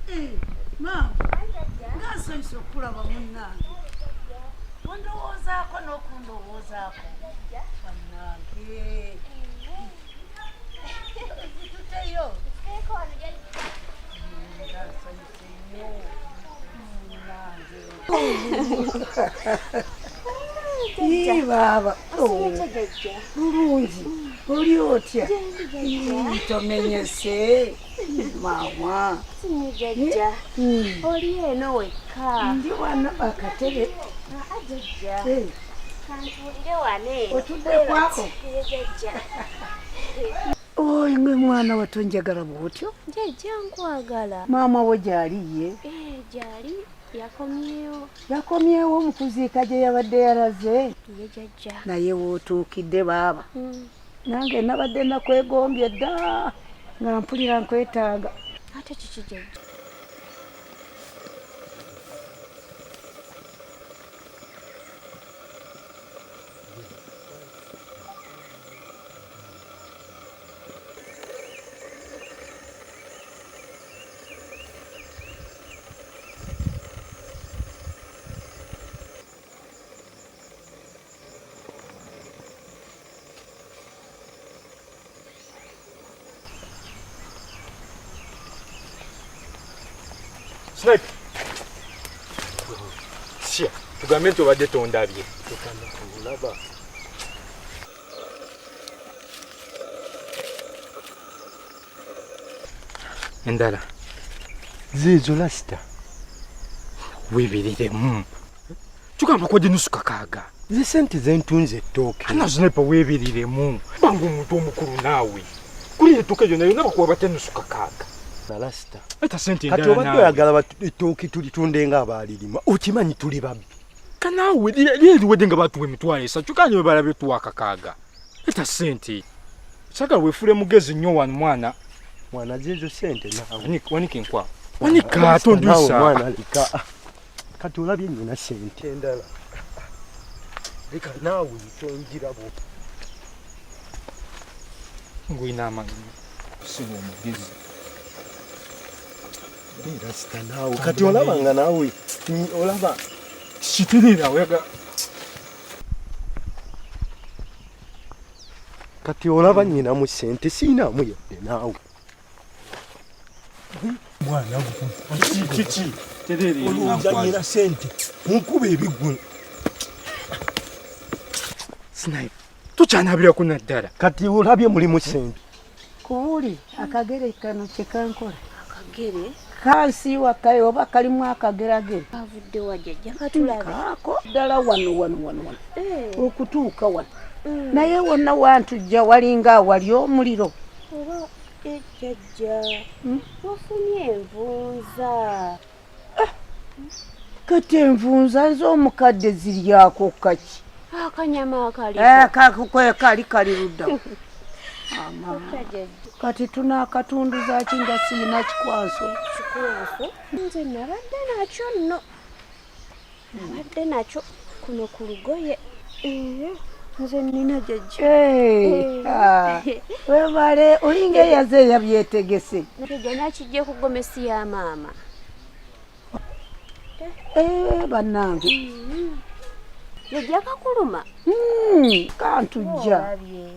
Eh, maama nga nsanyuse okulaba munnange, ondowoozaako n'okundowoozaako bannange. Zituteyo nga nsanyuse nnyo munnange. Ii, baaba bulungi, oli otya? Ii, tomenyese maama. Jjajja, oli eno wekka? Ndi wano akatebe. Aa jjajja, Eh, kantuulire wano eno. Otudde kwako? Ye jjajja. Oy, ngwe mwana wattu njagala bwotyo. Jjajja, nkwagala. Maama wo gyali ye? Eh, gyali, yakomyewo. Yakomyewo mu kuziika gye yabadde yalaze? Ye jjajja. Naye wootuukidde baaba, nange nabadde nakwegombye dda nga mpulira nkwetaaga. Ate kiki jjajja? Snipe. Sia, tugambe nti obadde tondabye. Olaba. Endala Ziizo lasita. Weebeereremu. Tugamba kwadde nusu kakaaga. Ze sente zentunze ettooke. Ana Sniper, weebeereremu. Banga omuntu omukulu naawe. Kuli ettooke lyonna yonna bakuwa batya nusu kakaaga? Na lasita. Eta sente Kati endala obadde naawe. oyagala ettooke tulitunde ng'abaalirima. Okimanyi tuli babbi. Kanaawe lyeriwedde nga batuwa 30,000 kanye bwe balabye tuwa kakaaga. Eta sente. Saagala weefuule mugezi nnyo wano mwana. Mwana, ziizo sente naawe. Wanika enkwa. Wanika Lasita, naawe tonduusa. mwana leka. Kati olabye nnyina sente endala. Leka naawe tongirabo. Ngwina amagezi. Siba omugezi. Lasita naawe. Kati olaba nga naawe olaba Kiterera oyaga. Kati olaba nnyinamu sente siinaamu yadde naawe. Mwana gwe. Kiki? Terera. Olowooza nnyina sente munkuba ebigwe. Snipe. Tukyanaabirako naddala. Kati olabye mulimu sente. Kubuli akagere kano kyekankola. Akagere? Kansiiwa kayo oba kalimu akageragere. Kavudde wa jjajja? Katulabe. Kaako ddala wano wano wano wano Eh, okutuuka wano, naye wonna wantujja walinga awali omuliro. Oba eh, jjajja, wafunye envunza. Kati envunza nze omukadde ziryako kaki? Akanyama akaliko. Eh, kali kali ludda. Jjajja. Kati tunaakatunduza ki nga siina kikwaso? Kikwaso nze nabadde nakyo nno, nabadde nakyo kuno ku lugoye. Eh, nze nina jjajja. Eh, ah, webale, olinga eyaze eyabyetegese. Jjajja, nakijja ku gomesi ya maama. Eh, bannange. Jjajja, kakuluma? Kantujja. Olabye.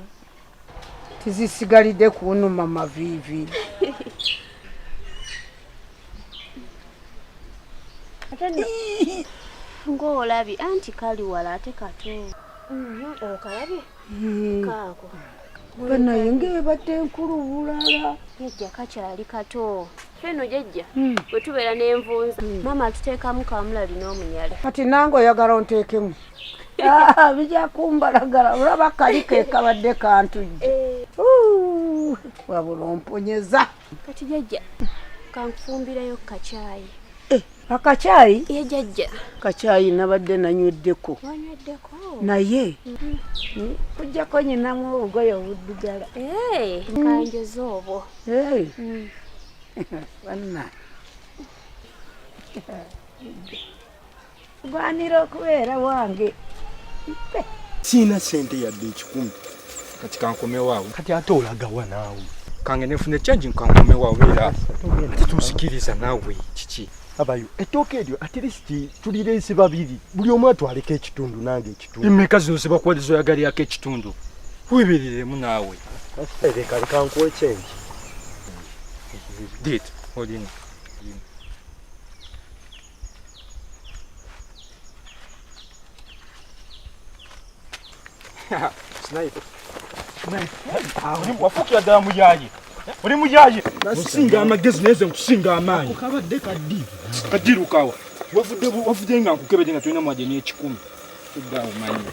Tizisigalidde kunuma maviivi. Ate nno ng'olabye anti kali wala ate kato. Okalabye kaako. Banaye ng'ebadde enkulu bulala. Jjajja, kakyali kato. Feno jjajja, bwe tubeera n'envunza, maama atuteekamu kamulali n'omunyala. Kati nange oyagala onteekemu? Ah, bijja kumbalagala, olaba kali ke kabadde kantujja. Uu, wabula omponyeza. Kati jjajja, kankufumbirayo kacaayi. Akacaayi? Ye jjajja. Kacaayi nabadde nanyweddeko. Wanyweddeko? Naye kujjako nyinamu obugoye obuddugala. Eh, kanjoze obwo. Hey. Banna gwanira okubeera wange. Siina sente yadde 100. Kati kankomewo awo. Kati ate olagawa naawe? Kange nefune change nkankomewo obeera ate tonsikiriza naawe kiki? Abayo ettooke eryo at least tulireese babiri, buli omu atwaleko ekitundu nange ekitundu. Emmeka zino zebakuwa zoyagalyako ekitundu? Weebereremu naawe. Leka leka nkuwe change. Date olina. Sniper. Wafuukira ddala muyaaye. Oli muyaaye. Osinga amagezi naye nze nkusinga amaanyi. Kabadde kaddi. Kaddirukawa. Wavudde wavudde nga nkukebedde nga tolina mwadde n'ekikumi. Tuddaawo manyi.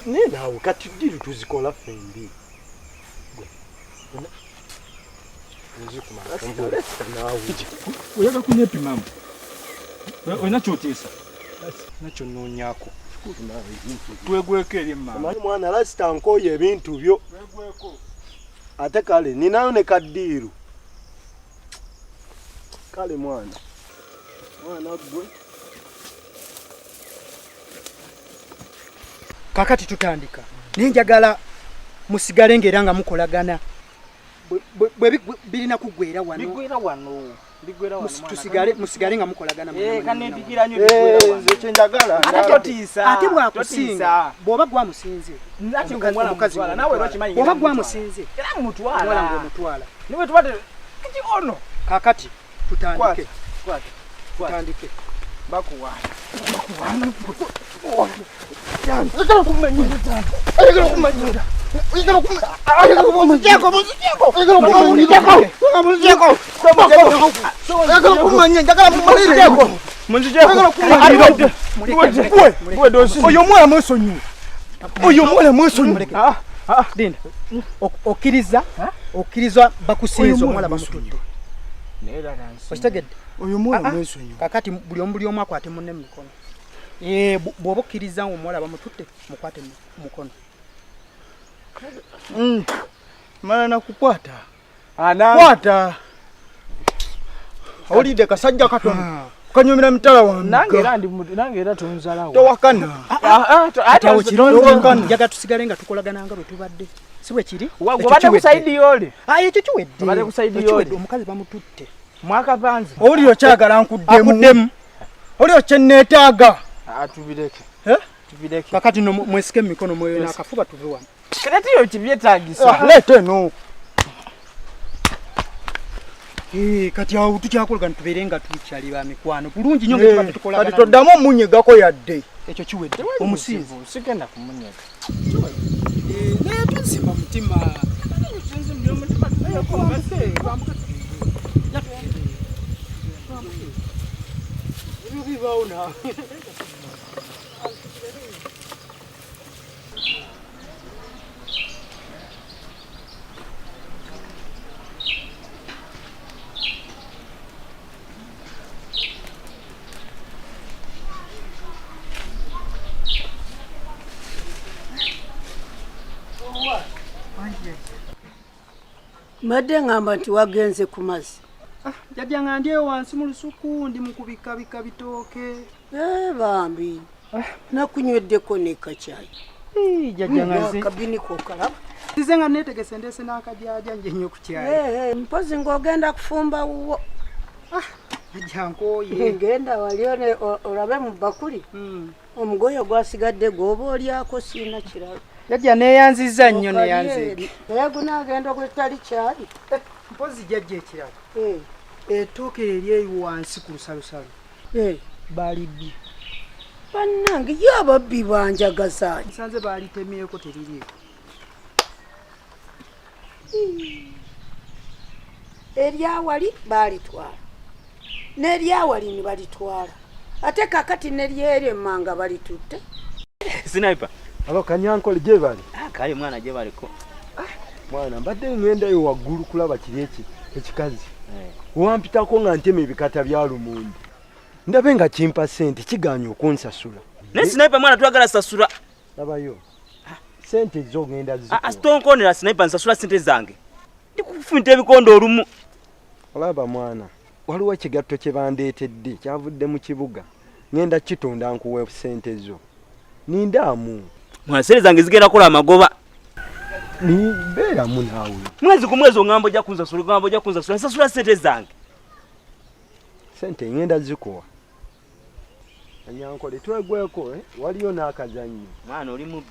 Naye naawe kati ddiru tuzikola ffembi. Oyagala kuneepimamu? Olina kyoteesa? Nakyo nnoonyaako. Twegweko eri emmanga. Omanyi mwana lasita nkooye ebintu byo. Ate kale ninayo ne kaddiiru. Kale mwana. Mwana ggwe. Kakati tutandika naye njagala musigale ng'era nga mukolagana. Bwe birina kuggwera wano. Biggwera wano. Biggwera wano. Tusigale musigale nga mukolagana. Eh, kaneepigira nnyo biggwera wano. Nze kye njagala. Ate totiisa. Ate bw'akusinga bw'oba gwamusinze. Ate ng'omuwala mutwala. Naawe era okimanyi. Bw'oba gwamusinze. Era mutwala. Omuwala ng'omutwala. Niwe tuba kiki ono. Kakati tutandike. Kwata. Tutandike. Bakuwaana. Bakuwaana. Ayagala kumanyira. Ayagala kumanyira. Oyo omuwala mwesonyiwe. Oyo omuwala mwesonyiwe. Linda. Okkiriza okkiriza bakusinza omuwala bamututte. Okitegedde? Oyo omuwala mwesonyiwe. Kakati buli omu buli omu akwate munne mu mikono. Bw'oba okkiriza omuwala bamututte mukwate mu mukono. Mala nakukwata. Kwata. Awulidde kasajja katono. Kanyumira mitala wange. Nange era ndi nange era tonzalawo. Towakana. Ate kironzo njagala tusigale nga tukolagana nga bwe tubadde. Si bwe kiri? Wabadde ku side yoli. Ekyo kiwedde. Wabadde ku side yoli. Omukazi bamututte. Mwakapanze. Owulira okyagala nkuddemu. Owulira kye neetaaga. Tubireke. Tubireke. Kakati no mwesike emikono mweyo n'akafuba tuve wano. Kati yo kibyetaagisa. Leeta eno. Kati awo tukyakolagana tubeere nga tukyali ba mikwano bulungi nnyo nga tuba tetukolagana. Kati toddamu omunyegako yadde. Ekyo kiwedde. Omusinzi. Sigenda kumunyega. Naye tonsimba mutima. Ebyo bibaawo naawe. Mbadde ngamba nti wagenze ku mazzi. Jjajja nga ndi eyo wansi mu lusuku ndi mu kubikabika bitooke. Bambi nakunyweddeko ne kacaayi. Jjajja nga nze akabiniko okalaba. Nzize nga neetegese ndeese n'akajaaja nje nnyo ku kyayi. Mpozi ng'ogenda kufumba wuwo. Jjajja nkooye. Genda wali olabe mu bbakuli. Omugoye gwasigadde gw'oba olyako siina kirala. Jjajja neeyanzizza nnyo neeyanzeeke. Naye gunaagenda ogwetali kyali. Mpozi jjajja ekirala. Ettooke eryo eyo wansi ku lusalosalo. Baalibbye. Bannange ye ababbi banjagazaanyi. Nsanze baalitemyeko teririiko. Eryawali baalitwala. N'eryawali ne balitwala. Ate kakati n'eryeri emmanga balitutte. Sniper. Alo Kanyankole gye bali? Kale mwana gye baliko. Mwana mbadde ŋŋendayo waggulu kulaba kiri ekikazi. Wampitako nga ntema ebikata bya lumonde. Ndabe nga kimpa ssente kigaanye okunsasula. Naye Sniper mwana twagala sasula. Labayo. Ssente zo ŋŋenda zikuwa. Sitonkoonera Sniper nsasula ssente zange. Ndikufunta ebikondo olumu. Olaba mwana, waliwo ekigatto kye bandeetedde kyavudde mu kibuga. Ŋŋenda kitunda nkuwe ssente zo. Nindaamu. Mwana ssente zange zigenda kukola amagoba. Beeramu naawe. Mwezi ku mwezi ongamba ojja kunsasula, ogamba ojja kunsasula, nsasula ssente zange. Ssente ngenda zikuwa. Anyankole twegweko, waliyo n'akazannyo. Mwana oli mubbi.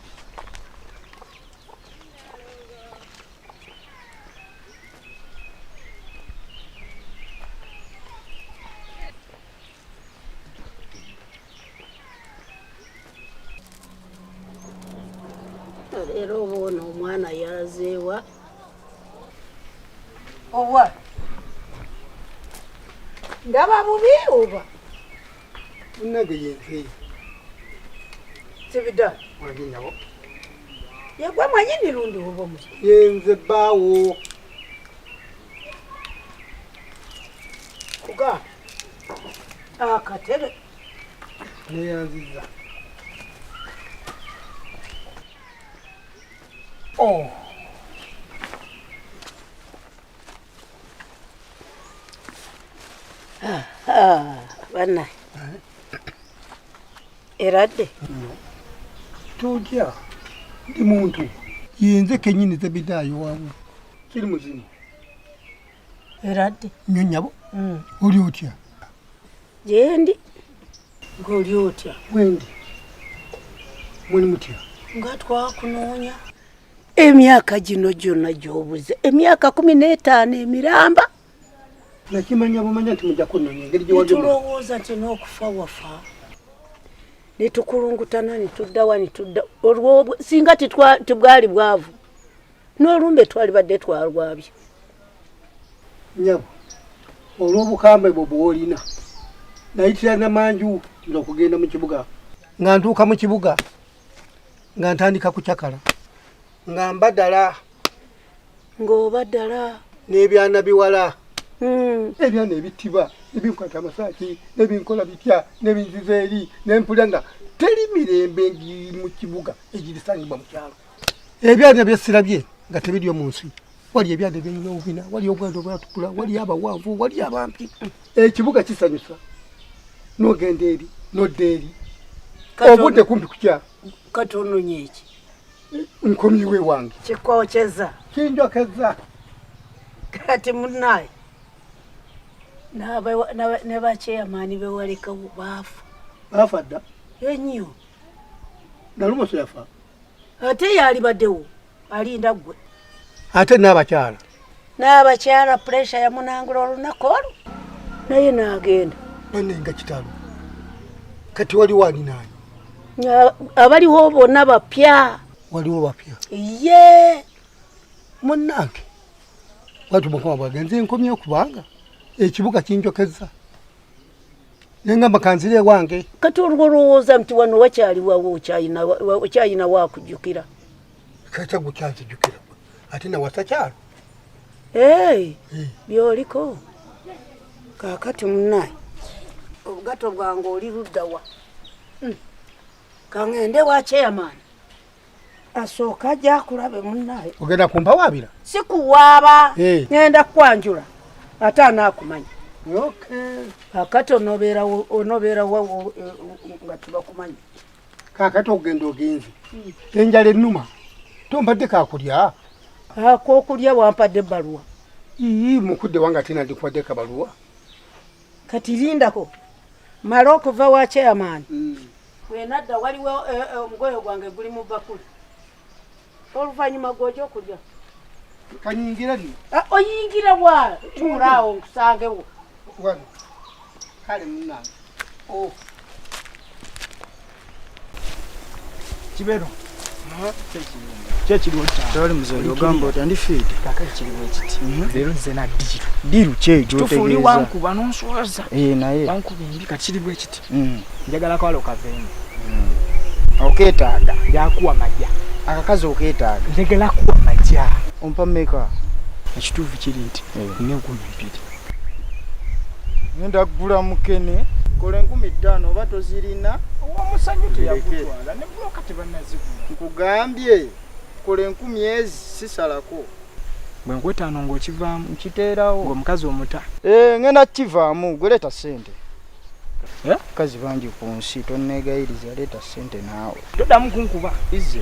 Leero oba ono omwana yalazeewa? Owa? Ndaba bubi oba? Munnange yenze. Sibida. Wange nnyabo. Yegwe mwennyini lundi oba omuki? Yenze bbaawo. Kuga. Akatebe. Neeyanzizza. Oh. Banna. Eradde. Totya. Ndi muntu. Yenze kennyini Zebedaayo waawe. Kiri muzimu. Eradde. Nnyo nnyabo. Oli otya? Gyendi. Ng'oli otya? Wendi. Muli mutya? Nga twakunoonya. Emyaka gino gyonna gy'obuze. Emyaka 15 emiramba. Nakimanya bumanya nti mujja kunnoonya engeri gye wali. Tulowooza nti n'okufa wafa. Ne tukulungutana ne tuddawa ne tudda. Olwo singa tibwali bwavu. N'olumbe twalibadde twalwabye. Nnyabo, olw'obukambwe bwo bw'olina, nayitira Namanju nze okugenda mu kibuga. Nga ntuuka mu kibuga, nga ntandika kucakala. Nga mbadala. Ng'obadala. N'ebyana biwala. Ebyana ebitiba, ebinkwata amasaaki, n'ebinkola bitya, n'ebinziza eri, n'empulira nga teri mirembe mu kibuga egirisangibwa mu kyalo. Ebyana bye sirabye nga tebiriyo mu nsi. Wali ebyana ebyenyuma obubina, wali obwana obwatukula, wali abawanvu, wali abampi. Ekibuga kisanyusa. N'ogenda eri, n'odda eri. Obudde kumpi kukya. Katono eki. Nkomyewo ewange. Kikokyeza. Kinjokeza. Kati munnaye. Ne bakyeyamaani be walekawo baafa. Baafa dda? Ennyo. Nalumoso yafa? Ate yalibaddewo, alinda ggwe. Ate n'abakyala? N'abakyala puresha yamunangula olunaku olwo. Naye n'agenda. Banne nga kitalo. Kati waliwo ani naani? Abaliwo bonna bapya. Waliwo bapya? Ye. Munnange. Watu Mukama bwagenze nkomyewo kubanga ekibuga kinjokeza. Nengamba kanzire ewange. Kati olwo olowooza nti wano wakyaliwawo okyalina waakujjukira. Kati gukyanzijjukira. Ate nawasa kyalo. By'oliko. Kaakati munnaye. Obugatto bwange oli ludda wa? Kaŋŋende wa chairman. Asooka ajja akulabe munnaye. Ogenda kumpawaabira? Si kuwaaba. Ŋŋenda kukwanjula. Ate anaakumanya. Okay. Kaakati onoobeera nga tebakumanyi. Kaakati okugenda ogenze. Enjala ennuma. Tompadde kaakulya? Ak'okulya wampadde ebbaluwa. Ii, mukudde wange ate nandikuwadde kabaluwa. Kati lindako. Mala okuva wa chairman. Bwe nadda waliwo omugoyo gwange guli mu bakuli. Oluvannyuma gw'ojja okulya. Kanyingira lino. Oyingira wa? Tuula awo nkusangewo. Wano. Kale munnange. Oh. Kibero. Kyekiriwo kyange. Tewali muzeeyi ogamba otya ndi fiiti. Kaakati kiriwo ekiti. Leero nze na ddiiru. Ddiiru ki ekyo Kituufu oli gy'otegeeza? wankuba n'onswaza. Naye. Wankuba embi kati kiriwo ekiti. Njagala kawala okaveemu. Okeetaaga. Njakuwa majja. Akakazi okeetaaga. Njagala kuwa majja. Ompa mmeka? Ekituufu kiri nti nina 2,000. Ngenda kugula mukene. Kola 5,000 oba tozirina. Omusanyu teyagutwala ne bulooka tebannazigula. Nkugambye kola 10,000 ezi sisalako. Bwe nkwetaano ng'okivaamu. Nkiteerawo. Ng'omukazi omuta. Ngenda kukivaamu gwe leeta ssente. Bakazi bangi ku nsi tonneegayiriza leeta ssente naawe. Toddamu kunkuba. Izze.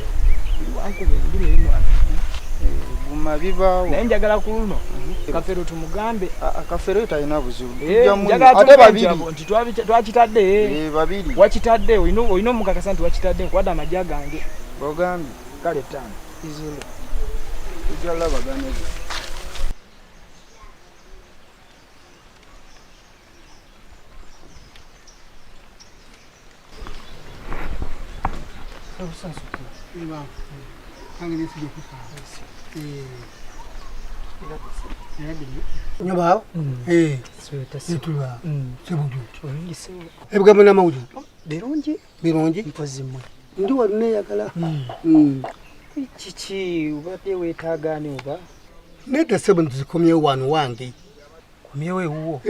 Oli wankuba embi naye mwana. Guma bibaawo. Naye njagala ku luno Kafeero tumugambe. Kafeero talina buzibu. Ate babiri nti twakitadde. Babiri. Wakitadde olina omukakasa nti wakitadde nkuwadde amagya gange. Ogambye. Kale ttaano. Izolo. Tujja labagana ebyo. Nyoba ebigambo n'amawulire birungi birungi mpozi mmwe ndi wano neeyagala. Kiki obadde weetaaga ani oba? Nedda ssebo nzikomyewo wano wange. Komyewo ewuwo?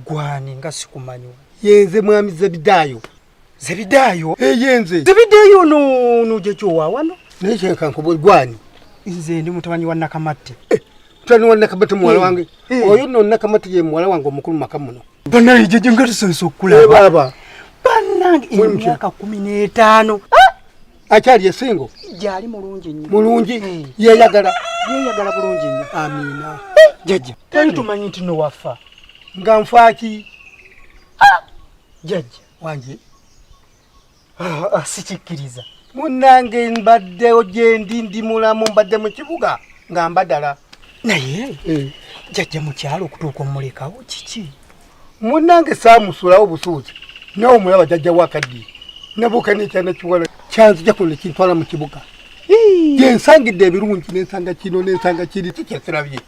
Gwani nga sikumanyi. Yenze mwami Zebidaayo. Zebidaayo? Yenze. Zebidaayo no jjajja wano? Naye kyenkankubu gwani? Nze ndi mutabani wa Nakamatte. Mutabani wa Nakamatte muwala wange. Oyo nno Nakamatte ye muwala wange omukulu maka muno. Bannange jjajja nga tusanyuse okulaba. Baaba. Bannange emyaka 15. Akyali esingo? Gyali mulungi nnyo. Mulungi? Yeeyagala? Yeeyagala bulungi nnyo. Amiina. Jjajja, twali tumanyi nti no wafa. Nga nfa ki? Jjajja. Wange. Sikikkiriza. Munnange mbaddewo gye ndi ndi mulamu mbadde mu kibuga nga mbadala. Naye jjajja mu kyalo okutuuka omulekawo kiki? Munnange saamusulawo busuuzi. Nawe omulaba jjajja w'akaddiye. Nabuuka n'ekyana kiwala kyanzija kuno ne kintwala mu kibuga. Gye nsangidde ebirungi n'ensanga kino n'ensanga kiri kikyesirabye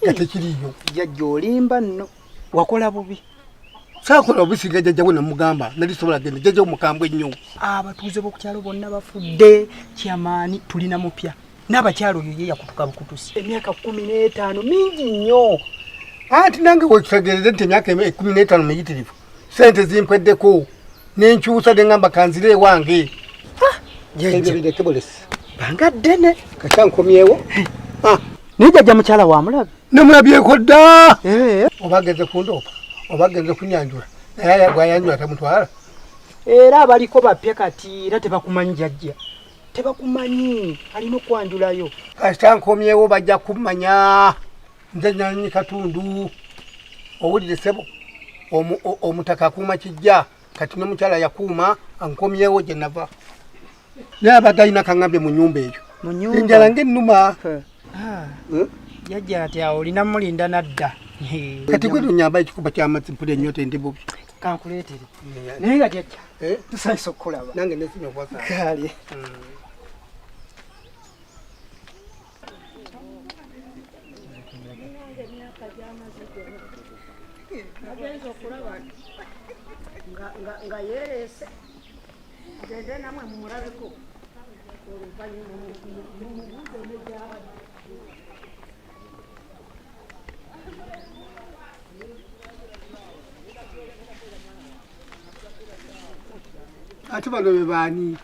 nga tekiriiyo. Jjajja olimba nno wakola bubi. Saakola bubi singa jjajja we namugamba nali sobola genda jjajja omukambwe ennyo. Abatuuze b'oku kyalo bonna bafudde kyamaani tulina mupya. N'abakyalo oyo ye yakutuka bukutusi. Emyaka 15 mingi nnyo. Anti nange wekitegeereze nti emyaka 15 miyitirivu. Ssente zimpeddeko nenkyusa ne ŋŋamba kanzire ewange. Ebyo bireke bulesi. Banga ddene. Kata nkomyewo. Naye jjajja mukyala wamulabye? Namulabyeko dda. Oba agenze kundoopa oba agenze kunyanjula naye gwayanjula tamutwala. Era abaliko bapya kati era tebakumanyi jjajja. Tebakumanyi alina okwanjulayo. Kasita nkomyewo bajja kummanya. Nze Nnyanyi Katundu. Owulire ssebo omutaka akuuma kijja kati n'omukyala yakuuma ankomyewo gye nava. Naye abadde alina kaŋŋambye mu nnyumba eyo. Enjala ng'ennuma. Jjajja ati awo olina mulinda nadda. Kati gwe nnyamba ekikuba ky'amazzi mpulira ennyota endi bubi. Kankuleetere. Naye nga jjajja tusanyuse okukulaba. Nange neesiimye okuwasa. Kale. Nagenze okulaba nga yeereese. Gende namwe mumulabeko. Oluvannyuma mumubuuze ne gy'abadde. Ate bano be baani?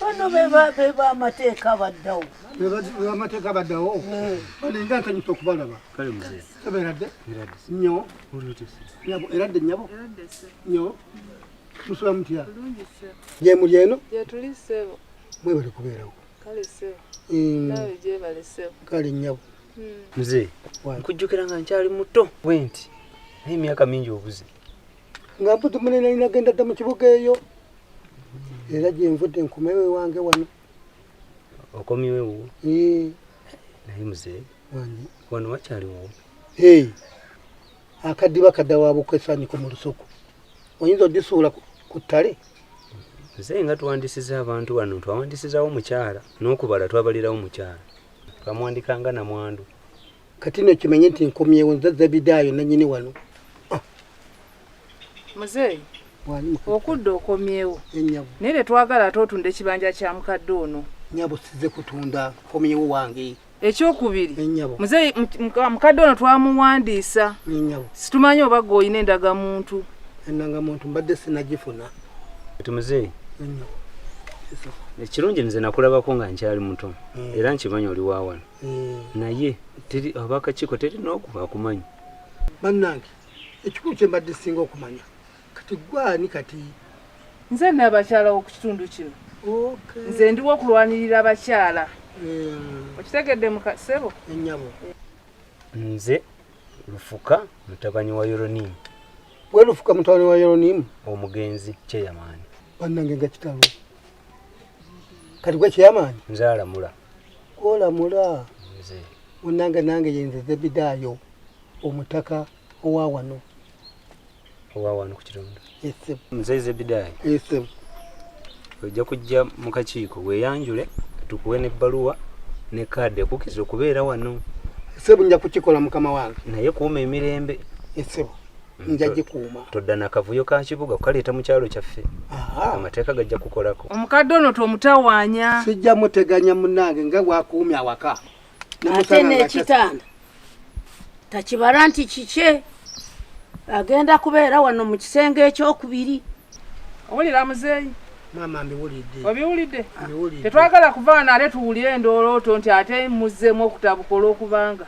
Bano be b'amateeka baddawo. Be b'amateeka baddawo? Bano nga nsanyuse okubalaba. Kale muzeeyi. Sebo eradde? Nnyo. Nyabo eradde nnyabo? Nnyo. Musula mutya? Gye muli eno? Gye tuli ssebo. Mwebale kubeerawo. Kale ssebo. Naawe gyebale ssebo. Kale nnyabo. Muzeeyi, nkujjukira nga nkyali muto bwe nti naye emyaka mingi obuze. Nga mpuzi munene nagenda dda mu kibuga eyo. Era gye nvudde nkomewo ewange wano. Okomyewo ewuwo? Naye muzeeyi, wano wakyali wuwo? Akaddiba kadda wa bukesaaniko mu lusuku. Oyinza odisuula ku ttale? Muzeeyi nga tuwandisiza abantu wano, twawandisizaawo mukyala n'okubala twabalirawo mukyala. Twamuwandikanga namwandu. Kati nno kimanye nti nkomyewo nze Zebidaayo nannyini wano. Muzeeyi, okudda okomyewo. Naye tetwagala ate otunda ekibanja kya mukadde ono. Nnyabo sizze kutunda, nkomyewo wange. Ekyokubiri, muzeeyi mukadde ono twamuwandiisa. Situmanyi oba gwe olina endagamuntu. Endagamuntu mbadde sinnagifuna. Kati muzeeyi, ekirungi nze nakulabako nga nkyali muto era nkimanyi oli wa wano. Naye ab'akakiiko teri n'okuba akumanyi. Bannange, ekikulu kye mbadde singa okumanya kati gwani kati? Nze n'abakyala ku kitundu kino. Nze ndiwo okulwanirira abakyala. Okitegedde muka ssebo? Ennyabo. Nze Lufuka mutabani wa Yoronimu. Gwe Lufuka mutabani wa Yoronimu? Omugenzi chairman. Bannange nga kitalo. Kati gwe chairman? Nze alamula. Olamula. Nze. Munnange nange ye nze Zebidaayo omutaka owa wano. Owa wano ku kitundu. Ssebo. Nze Zebidaayo. Ssebo. Ojja kujja mu kakiiko weeyanjule tukuwe n'ebbaluwa ne kaadi ekukkiriza okubeera wano. Ssebo nja kukikola mukama wange. Naye kuuma emirembe. Ssebo. Nja gikuuma. Todda na kavuyo ka kibuga kukaleeta mu kyalo kyaffe. Amateeka gajja kukolako. Omukadde ono tomutawaanya. Sijja muteganya munnange nga bw'akuumye awaka. Ate n'ekitanda takibala nti kikye. Agenda kubeera wano mu kisenge ekyokubiri. Owulira muzeeyi? Maama mbiwulidde. Obiwulidde? Tetwagala kuva wano ate tuwulire endoolooto nti ate muzzeemu okutabuka olw'okubanga.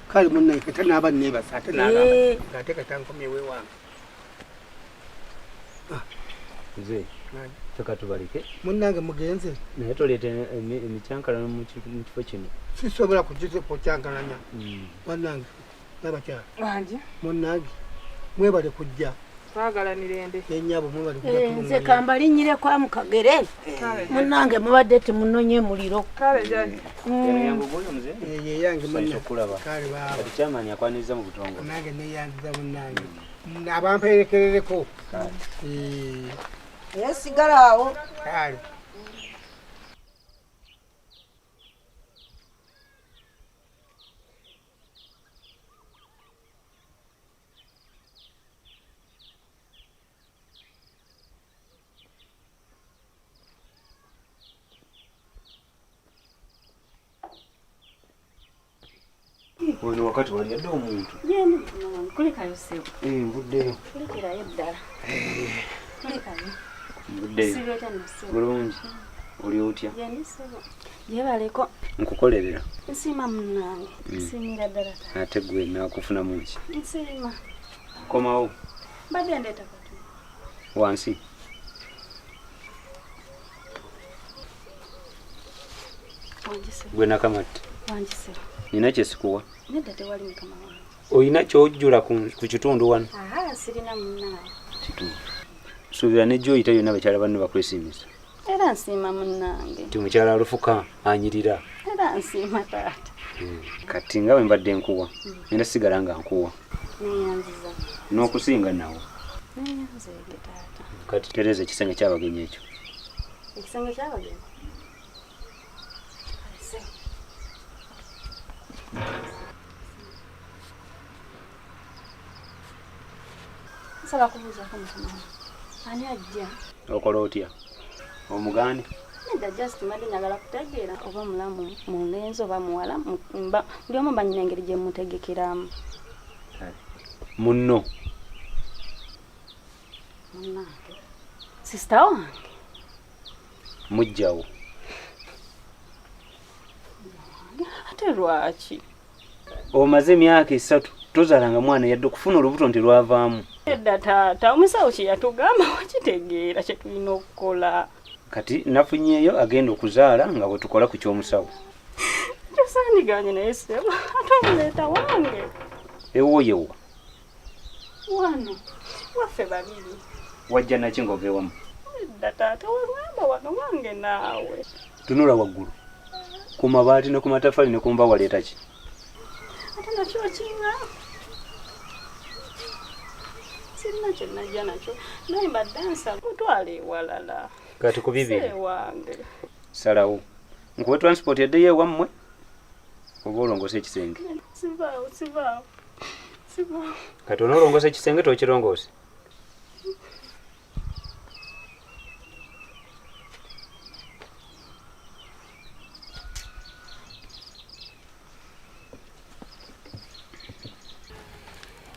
Kale munnange kata naaba neebasa ate n'agamba ate kata nkomyewo ewange. Nze ffe tubaleke. Munnange mugenze. Naye toleeta emikyankalano mu kifo kino. Sisobola kukyankalanya. Bannange n'abakyala. Wangi. Munnange mwebale kujja. Twagala mirembe. Ennyabo mwebale kujja. Nze kambalinnyireko mu kagere. Munnange mubadde temunonye muliro. Kale jjajja. Yangu gwoyo muzeeyi. Ye yange munnange. Kale baaba. Kati chairman akwaniriza mu butongole. Nange neeyanziza munnange. Abamperekerereko. Naye sigala awo. Kale. Ono wakati wali yadde omuntu. Kulikayo ssebo. Nvuddeyo. Kulikirayo ddala. Kulikayo. Nvuddeyo. Bulungi. Oli otya? Gyendi ssebo. Gyebaleko. Nkukolerera. Nsiima munnange. Nsiimira ddala. Ate gwe naakufunamu ki? Nsiima. Komawo. Mbadde ndeeta katono. Wansi. Wangi ssebo. Gwe Nakamatte. Wangi ssebo. Nina kye sikuwa. Nedda tewali mukama wange. Olina ky'ojjula ku kitundu wano? Sirina munnange. Kituufu. Suubira ne gy'oyita yonna bakyala banno bakwesiimisa. Era nsiima munnange. Nti mukyala Lufuka anyirira. Era nsiima taata. Kati nga bwe mbadde nkuwa, ngenda sigala nga nkuwa. Neeyanziza. N'okusinga nawo. Neeyanzeege taata. Kati tereza ekisenge ky'abagenyi ekyo. Ekisenge ky'abagenyi? Nsaba kubuuzaako mukama wange. Ani ajja? Okola otya? Omugaane? Nedda just mbadde njagala kutegeera oba mulamu mulenzi oba muwala buli omu mba nnyina engeri gye mmutegekeramu. Munno. Munnange. Sisita wange. Muggyawo. Ate lwaki? Omaze emyaka 3 tozaalanga mwana yadde okufuna olubuto nti lwavaamu. Nedda taata, omusawo kye yatugamba wakitegeera kye tulina okukola. Kati nafunyeeyo agenda okuzaala nga bwe tukola ku ky'omusawo. Tosaaniganye naye ssebo, ate omuleeta wange. Ewuwo yewa? Wano, waffe babiri. Wajja naki ng'ova ewamu? Nedda taata, walwamba wano wange naawe. Tunula waggulu. Ku mabaati ne ku mataffaali ne ku mbaawo waleeta ki? Ate nakyo okinga. Sirina kye najja nakyo, naye mbadde nsaba mutwale ewalala. Kati ku bibiri. Wange. Salawo. Nkuwe transport eddeyo ewammwe oba olongoose ekisenge? Sivaawo, sivaawo. Sivaawo. Kati onoolongoosa ekisenge tokirongoose?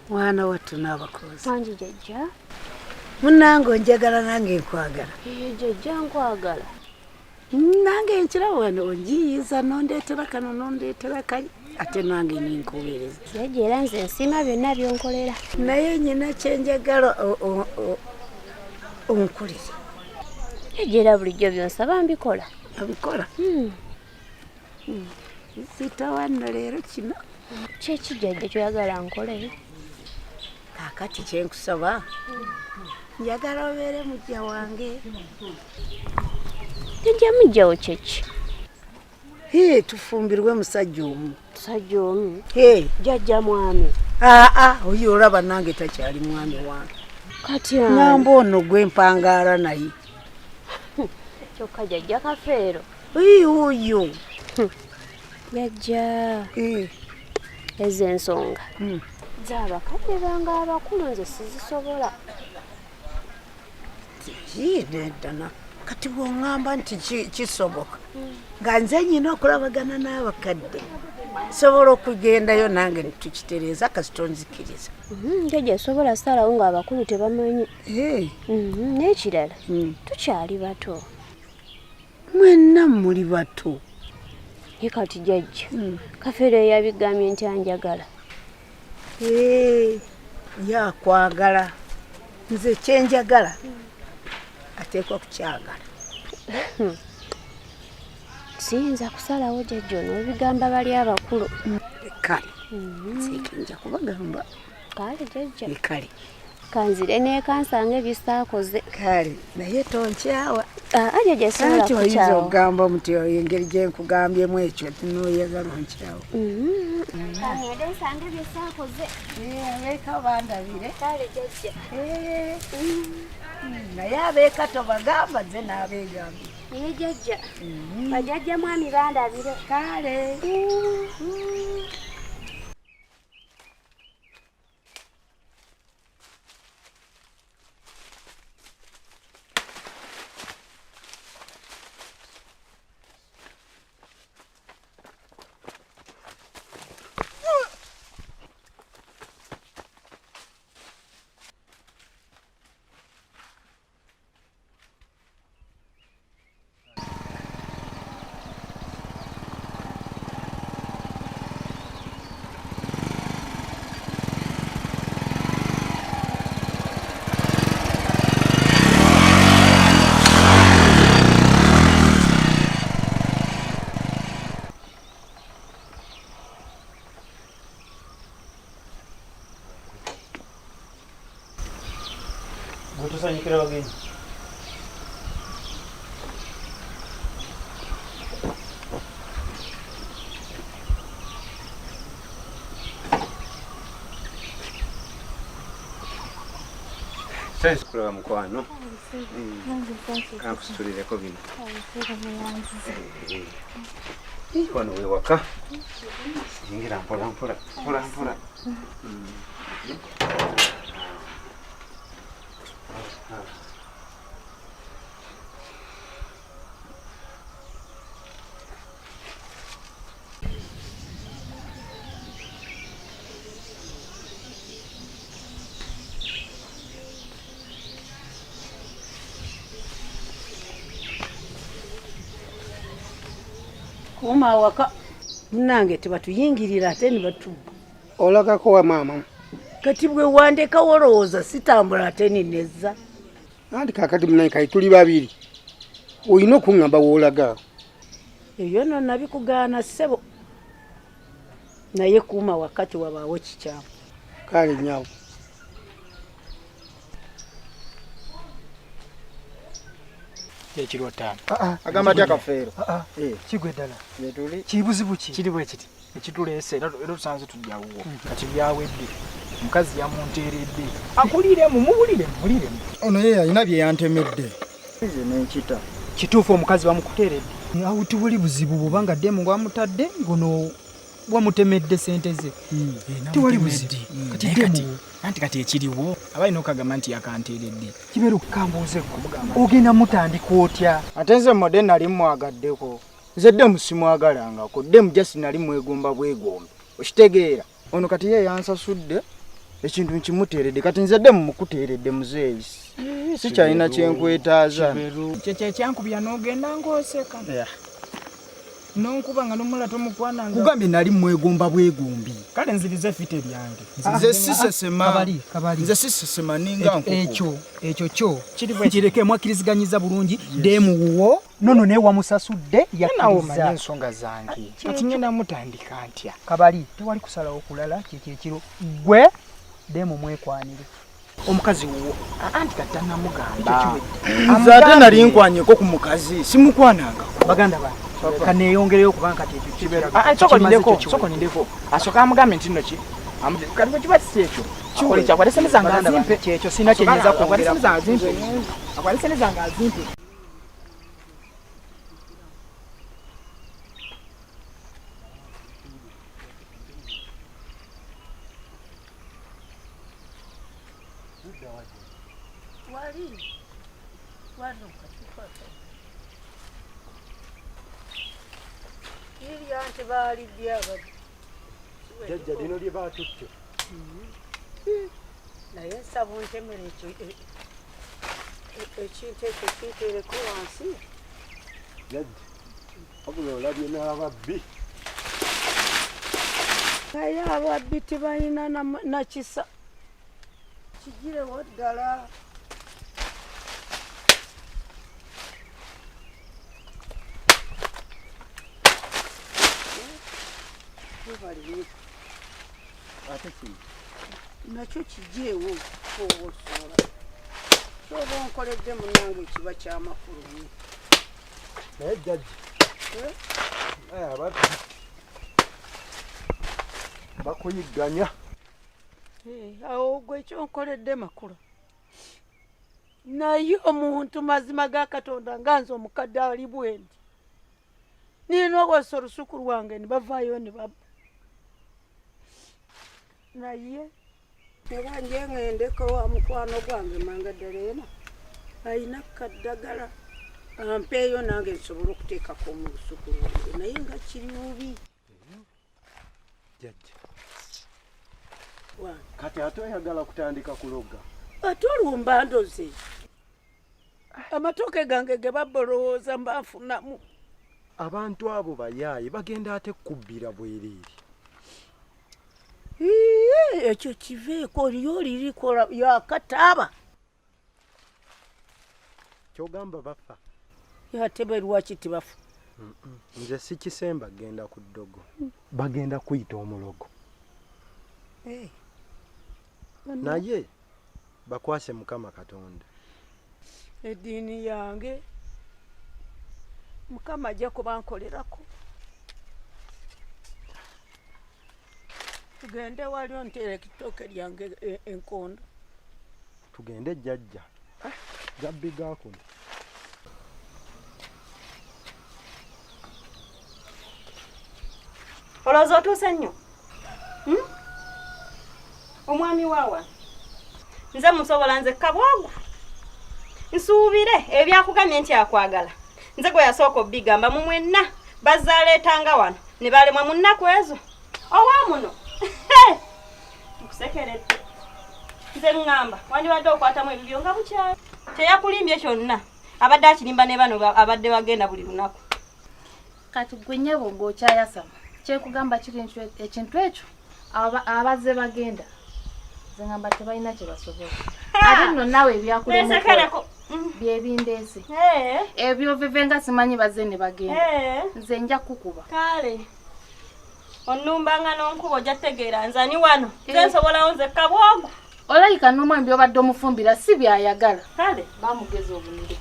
Mwana wattu n'abakozi. Wangi jjajja. Munnange onjagala nange nkwagala. Jjajja nkwagala. Nange nkiraba wano onjiyiza n'ondeetera kano n'ondeetera kali ate nange ninkuweereza. Jjajja era nze nsiima byonna by'onkolera. Naye nnyina kye njagala onkolere. Jjajja era bulijjo by'onsaba mbikola. Abikola? Zitowa nno leero kino. Kyeki jjajja kyoyagala nkole? Kaakati kyenkusaba, njagala obeere mujja wange. Jjajja mujjawo kyeki? Hee, tufumbirwe musajja omu. Musajja omu? Hee. Jjajja mwami. Aa, oyo olaba nange takyali mwami wange. Kati ani? Ngamba ono gwe mpangaala naye. Kyokka jjajja Kafeero. Ii, oyo. Jjajja. Ezo ensonga z'abakadde bange abakulu nze sizisobola. Ii, nedda na. Kati bw'oŋŋamba nti kisoboka, nga nze nnyina okulabagana n'abakadde, nsobola okugendayo nange tukitereeza kasita onzikiriza. Jjajja sobola salawo ng'abakulu tebamanyi. N'ekirala, tukyali bato. Mwenna muli bato. Ye kati jjajja, Kafeero yabigambye nti anjagala. Yakwagala. Nze kyenjagala ateekwa kukyagala. Siyinza kusalawo jjajja onoobigamba bali abakulu. Kale, nze nja kubagamba. Kale jjajja. Kale. Kanzire n'ekansanga ebisaakoze. Kale, naye tonkyawa. Jjajja sobola Anti oyinza kukyawa. okugamba muti engeri gye nkugambyemu ekyo n'oyagala onkyawa. Kangende nsange ebisaakoze. Abeeka bandabire. Kale jjajja. Naye abeeka tobagamba nze n'abeegambye. Naye jjajja, bajjajja mwami bandabire. Kale. Tusanyukira bagenyi. Sasa kulaba mukwano. Kankusitulireko bino. Wano we waka. Yingira mpola mpola mpola mpola. Kuuma awaka munnange tebatuyingirira ate ne batubba. Olagako wa maama? Kati bwe wandekawo olowooza sitambula ate ninezza. Anti kaakati munnange kale tuli babiri. Olina okuŋŋamba w'olaga. Ebyo nno nabikugaana ssebo. Naye kuuma wakati wabaawo kikyamu. Kale nnyawo. Ekiro ttaano. Agamba atya Kafeero? Kigwe ddala. Kibuzibu ki? Kiri bwe kiti. Ekituleese era tusanze tujja wuwo. Kati byawedde. Omukazi yamunteeredde. Akuliremu, muwuliremu, muliremu. Ono ye alina bye yantemedde. Nze n'enkita. Kituufu omukazi bamukuteeredde. Awo tewali buzibu bw'obanga ddemu gwamutadde ngono wamutemedde ssente ze. Tewali buzibu. Kati ddemu. Anti kati ekiriwo aba alina okugamba nti yakanteeredde. Kibeera okukambuuzeeko. Ogenda mutandika otya? Ate nze mmodde nali mmwagaddeko. Nze ddemu simwagalangako. Ddemu just nali mwegomba bwegombe. Okitegeera. Ono kati ye yansasudde ekintu nkimuteeredde. Kati nze ddemu mukuteeredde muzeeyi. Sikyalina kyenkwetaaza. Kyekyo ekyankubya n'ogenda ng'oseka. Nonkuba nga n'omuwala tomukwananga. Kugambye nali mwegomba bwegombi. Kale nziriza effite lyange. Nze sisesema. Kabali, kabali. Nze sisesema ninga nkoko. Ekyo kyo kireke mwakkiriziganyiza bulungi demu wuwo nono naye wamusasudde Nawe omanyi yakkiriza. ensonga zange. Kati ngenda mutandika ntya? Kabali tewali kusalawo kulala kyekyo ekiro gwe demu mwekwanire omukazi wuwo. Anti kati tannamugamba. Nze ate nali nkwanyeko ku mukazi simukwananga. Baganda bange kaneeyongereyo kubanga kati ekyo kibeera. Soko lindeko, soko lindeko. Asooka amugambe nti nno ki? Kati bwe kiba si ekyo. Akole ki? Akwate ssente zange Baganda bange, azimpe. kyekyo sirina kye nnyinza Akwate kwongerako. ssente zange azimpe. Akwate ssente zange azimpe. Wali wano kacupa lirya nti baalidde ababbi. Jjajja lino lye baatutte. Naye nsaba ontemere ekyo ekintu ekyo kinteereko wansi. Jjajja wabula olabye n'ababbi. Naye ababbi tebalina na kisa. Kigirewo ddala. Ate kino nakyo kijeewo oba osobola kyoba onkoledde munnange kiba kyamakulu nnyo. Naye jjajja ababbi bakuyigganya. Awo gwe kyonkoledde makulu. Naye omuntu mazima ga Katonda nga nze omukadde ali bwendi nina owasa olusuku lwange ne bavaayo ne babba. Naye era nje ŋŋendeko wa mukwano gwange Manga Daleena alina kaddagala ampeeyo nange nsobole okuteekako mu lusuku lwange naye nga kiri bubi. Jjajja kati ate oyagala kutandika kuloga? Ate olwo mba ndoze amatooke gange ge babba olowooza mba nfunamu. Abantu abo bayaaye bagenda ate kubbira bwereere. Ekyo kiveeko lyo lirikola yakataaba. Kyogamba bafa? Ate be lwaki tebafa? Nze sikisemba genda ku ddogo. Bagenda kuyita omulogo. Naye bakwase Mukama Katonda. Eddiini yange Mukama ajja kubankolerako. Tugende wali onteereka ettooke lyange enkondo. Tugende jjajja. Gabbi gaakuno. Olowooza otuuse nnyo? Omwami waawa nze musobola nze kabwogu. Nsuubire ebyakugambye nti akwagala. Nze gwe yasooka obbigamba mu mwenna bazzaaleetanga wano ne balemwa mu nnaku ezo. Owa muno nkusekeredde. Nze ŋŋamba wandibadde okwatamu ebibyo nga bukyali. Teyakulimbye kyonna abadde akirimba ne bano abadde bagenda buli lunaku. Kati gwe nnyabo ng'okyayasama kyekugamba kiri nti ekintu ekyo abazze bagenda nze ŋŋamba tebalina kye basobola. Ate nno naawe ebyakulemesekereko byebindeese ebyo veve nga simanyi bazze ne bagenda nze nja kukuba. Kale onnumbanga n'onkuba ojja kutegeera nze ani wano nze nsobolawo nze kabwogo. Olabika n'omwami by'obadde omufumbira si by'ayagala. Kale bamugeza obunde.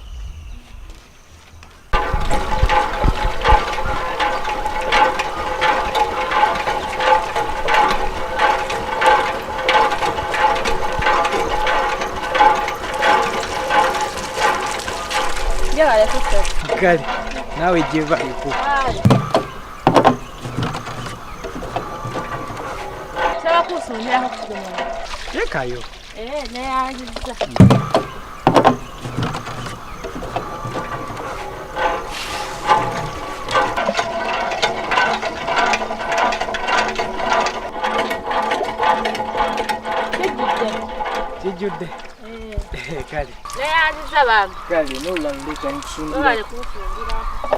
Kale naawe gyebaleko. Lekayo. Neyanziza. Kijjudde. Kale. Neyanziza bambi. Kale n'olulala nkusumbira. Webale kunsumbirako.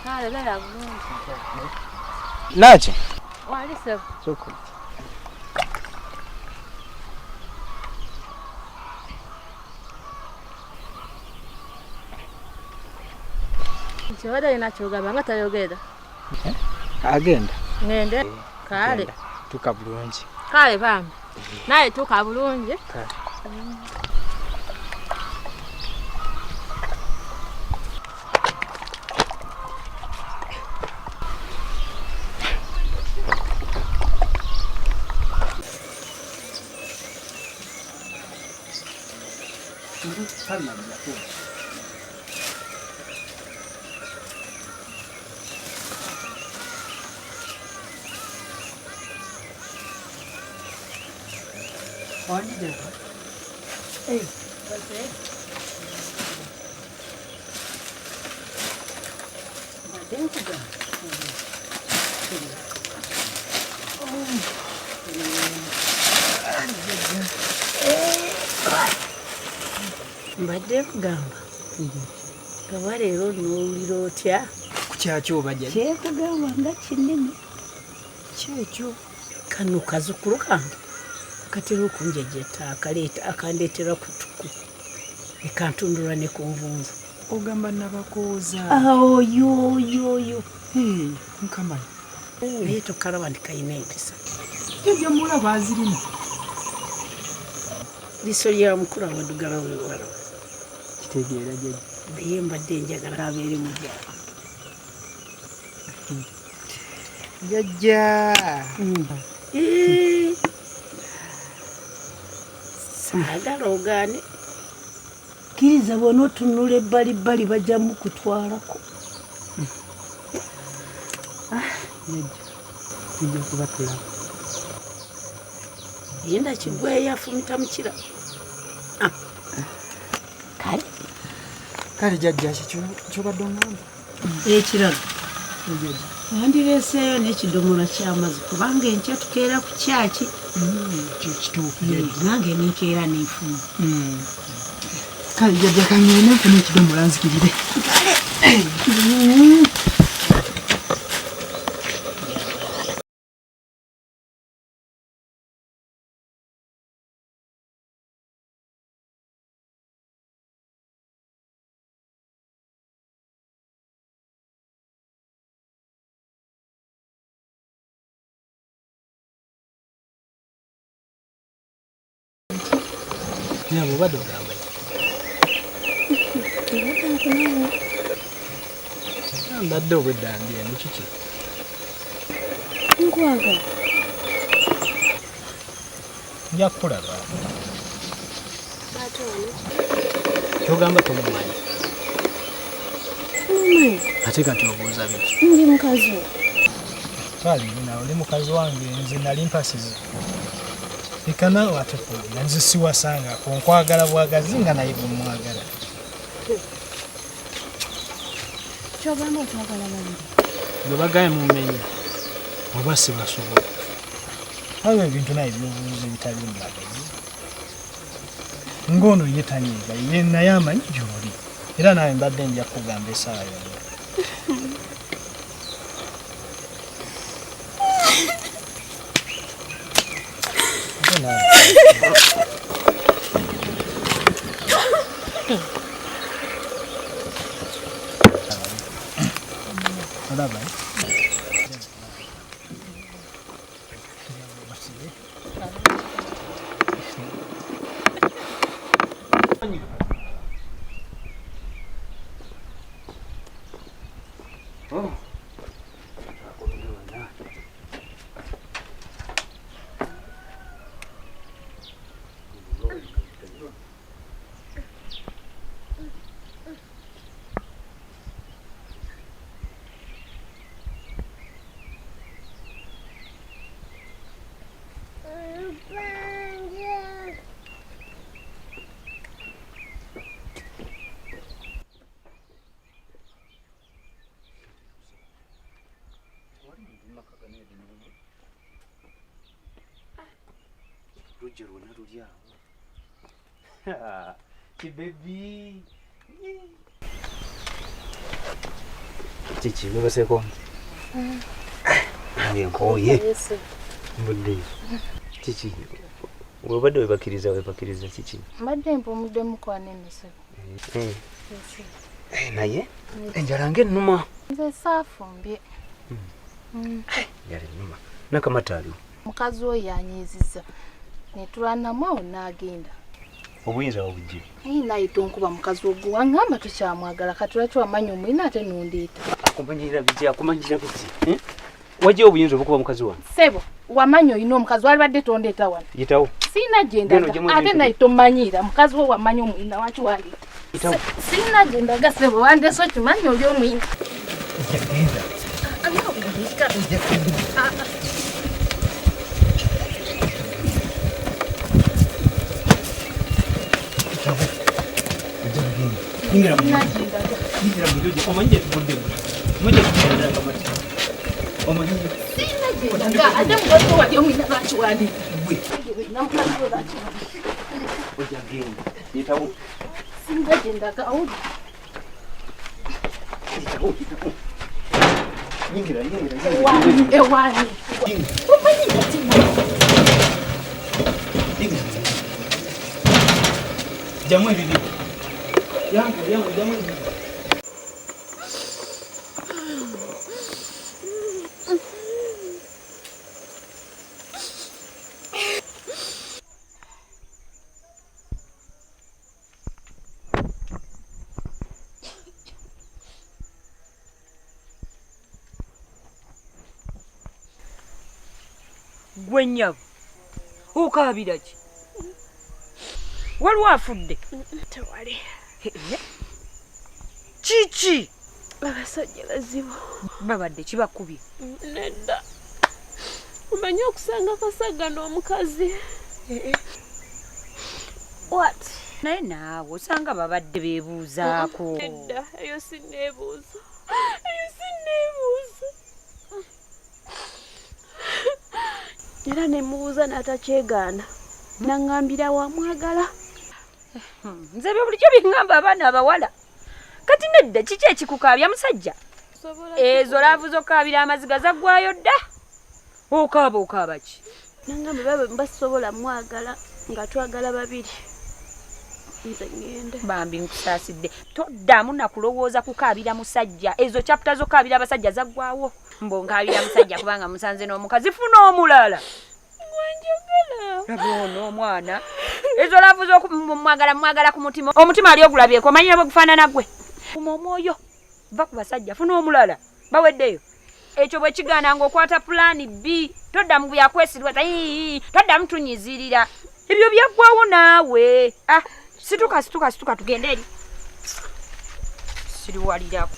Kale beera bulungi. Naki? Wali ssebo. Soko. Kyobadde olina ky'ogamba nga tayogera. Agenda. Ngende. Kale. Tuuka bulungi. Kale bambi. Naye tuuka bulungi. Kale. Mbadde nkugamba oba leero n'owulira otya? Ku kyaki oba jjajja? Kyekugamba nga kinene kyekyo. Kano kazzukulu kange katera okunjejeta akaleeta akandeetera ku ttuku ne kantundula ne kunvunza. Ogamba Nabakooza? Oyo oyo oyo. Nkamanyi. Naye tokalaba nti kalina empisa. Jjajja mulaba azirina. Liiso lya mukulu awaddugala weewala. Kitegeera jjajja. Naye mbadde njagala abeere mugyala. Jjajja. Saagala ogaane. Kkiriza bw'onootunula ebbalibbali bajja mukutwalako. Jjajja, tujja kuba tulaba. Yenda kigweyo afumita mukira. Kale. Kale jjajja ky'obadde oŋŋamba. Ekirala. Wandireeseeyo n'ekidomola ky'amazzi kubanga enkya tukeera ku kyaki. Kituufu. Nange nenkeera nenfuna. Kale jjajja kangende nfune ekidomola nzikirire. Kale. Nyabo obadde ogamba ki? Mbadde nkunoonya. Mbadde obwedda ndi eno kiki? Nkwagala. Nja kukulaba. Ate ono? Ky'ogamba tomumanyi. Mumanyi. Ate kati obuuza biki? Ndi mukazi wo. Twali nawe oli mukazi wange nze nali mpasiza. Leka naawe ate kwogera nze siwasangako nkwagala bwagazi nga naye bwe mmwagala. Ky'ogamba otwagala babiri. Bwe bagaye mummenye oba sibasobola. Waliwo ebintu naye by'obuuza ebitali mu magezi. Ng'ono ye tanyiiga ye naye amanyi gy'oli era naawe mbadde nja kukugamba essaawa yonna. Olaba Lujja lwonna luli awo. Kibebi. Kiki webaseeko? Nange nkooye. Mbudde. Kiki webadde webakiriza webakiriza kiki? Mbadde mpumuddemu kwana emisebe. Naye enjala ng'ennuma. Nze saafumbye. Enjala ennuma. Nakamata aliwo. Mukazi oyo yanyiizizza. Ne tulwanamu awo n'agenda. Obuyinza wabugye. Naye naye tonkuba mukazi ogwo wangamba tokyamwagala kati lwaki wamanya omulina ate n'ondeeta. Akumanyira biki akumanyira biki? Wajja obuyinza obukuba mukazi wange. Ssebo wamanya olina omukazi walibadde tondeeta wano. Yitawo. Sirina gye ndaga ate naye tomanyiira mukazi wo wamanya omulina waki wandeeta. Sirina gye ndaga ssebo wandeese okimanyi oli omulina. Yingira mu nju omanyi gye tuvudde omanyi gye tuvudde Nakamata. Omanyi sirina gye ndaga ate mukazi wo wali omulina lwaki wandeeta. Mukazi wo lwaki wandeeta. Ojja genda. Yitawo. Sirina gye ndaga awuli. Yitawo yitawo. Yingira yingira. Ewani. Omanyi kati. Jamu ebibi. Yangu yangu jamu ebibi. Gwe nnyabo okaabira ki? Waliwo afudde? Tewali. Kiki? Abasajja bazibu. Babadde kibakubye? Nedda. Omanyi okusanga kasagga n'omukazi. What? Naye naawe osanga babadde beebuuzaako. Nedda, eyo sinneebuuza. Eyo sinneebuuza. Era ne mubuuza n'atakyegaana. Nangambira wamwagala. Nze ebyo bulijjo biŋŋamba abaana abawala. Kati nedda kiki ekikukaabya musajja? Ezo laavu z'okukaabira amaziga zaggwayo dda. Okaaba okaaba ki? Nangamba babe mbasobola mwagala nga twagala babiri. Nze ŋŋende. Bambi nkusaasidde. Toddamu na kulowooza kukaabira musajja. Ezo chapter z'okukaabira abasajja zaggwawo. Mbo nkaabira musajja kubanga musanze n'omukazi funa omulala. Laba ono omwana. Ezo laavu z'okumwagala mwagala ku mutima. Omutima ali ogulabyeko omanyi bwe gufaanana gwe. Kuma omwoyo. Va ku basajja funa omulala. Baweddeyo. Ekyo bwe kigaana ng'okwata pulaani B. Toddamu byakwesirwa. Toddamu tunyizirira. Ebyo byaggwawo naawe. Ah, situka situka situka tugende eri. Siriwalirako.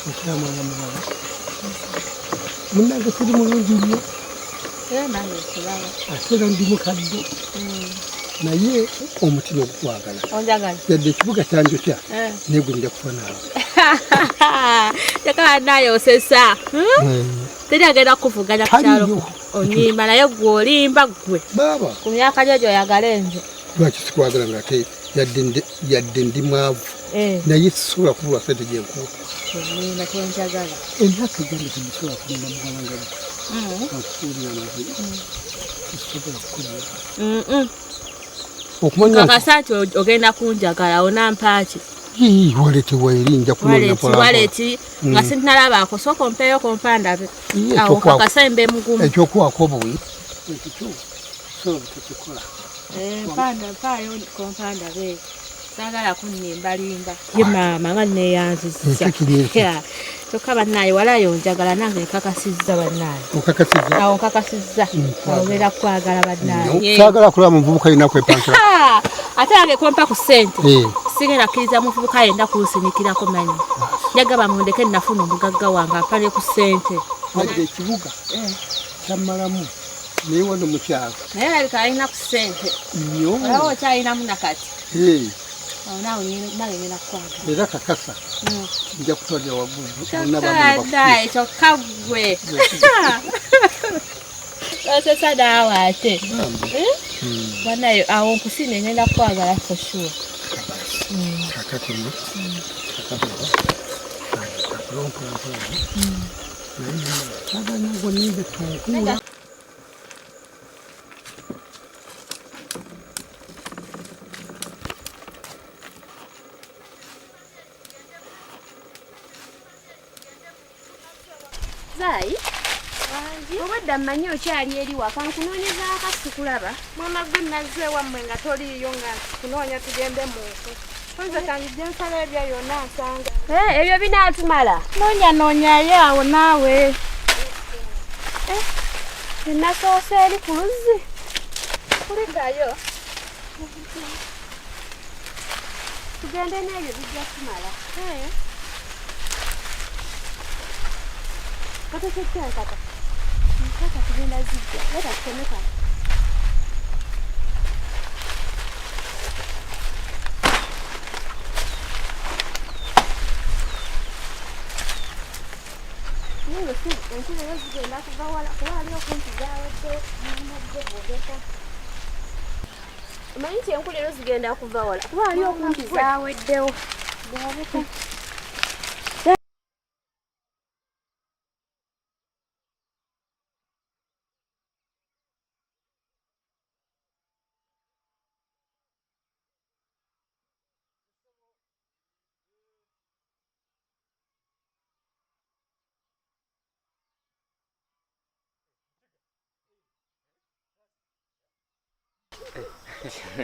Okyamwana muwala. Munnange siri mulungi nnyo. Era nange nkiraba. Ate era ndi mukadde. Naye omutima ogukwagala. Onjagala. Yadde ekibuga kyanjokya naye gwe nja kufa naawe. Njagala naye osesa. Teri agenda kukuvuganya ku kyalo. Onyimba naye gwe olimba gwe. Baaba. Ku myaka gyo gy'oyagala enjo. Lwaki sikwagala ng'ate yadde ndi mwavu. Naye sisobola kubulwa ssente gye nkuwa. Onyimba tonjagala. Emyaka egyange tegisobola kulinda muwala nga gwe. Nkubuulira amazima. Sisobola kukulimba. Okumanya kakasa nti ogenda kunjagala onampa ki? Waleti waeri nja kunoonya mpola. Waleti nga sinalabako sooka ompeeyo kompa ndabe. Awo kakasa mbe mugumu. Ekyokuwaako obuwi. Ekyo kyo sobola tekikola. Mpanda mpaayo kompa ndabe. Saagala kunnimbalimba. Ye maama nga neeyanzizza. Kyokka bannaaye walayo njagala nange nkakasizza bannaaye. Okakasizza? Awo nkakasizza. Obeera kwagala bannaaye. Saagala kulaba muvubuka yenna kwepankira. Ate nange kompa ku ssente. Sigenda kkiriza muvubuka yenna kunsinikirako manyi. Njagala mundeke nafuna omugagga wange ampa ne ku ssente. Wadde ekibuga kyammalamu naye wano mu kyalo. Naye alabika alina ku ssente. Nnyo. Olaba okyalinamu nakati. Awo naawe nange ngenda kukwagala. Era kakasa. Nja kutwalira waggulu. Kyokka kyokka ggwe. Osesa naawe ate. Banaye awo nkusiimye ngenda kukwagala for sure. Kakati nno kakati kakulo mpolampola naye kyaganya gwe tunkuula. Zai, obwedda mmanyi okyali eri waka nkunoonyeza akasi kulaba. Mwana gwe nazze wammwe nga toliiyo nga kunoonya tugende mu nsi. Nze kanjije nsala ebya yonna nsanga. Ebyo binaatumala. Noonya noonyayo awo naawe. Nasoose eri ku luzzi. Kulikayo. Tugende n'ebyo bijja kumala. Kata kyekya enkata. Enkata tugenda zijja. Leta tuteme kano. Naye si enku leero zigenda kuva wala kuba wali okumpi zaawedde n'amagye bwogeka. Omanyi nti enku leero zigenda kuva wala kuba wali okumpi zaaweddewo. Bw'obeka.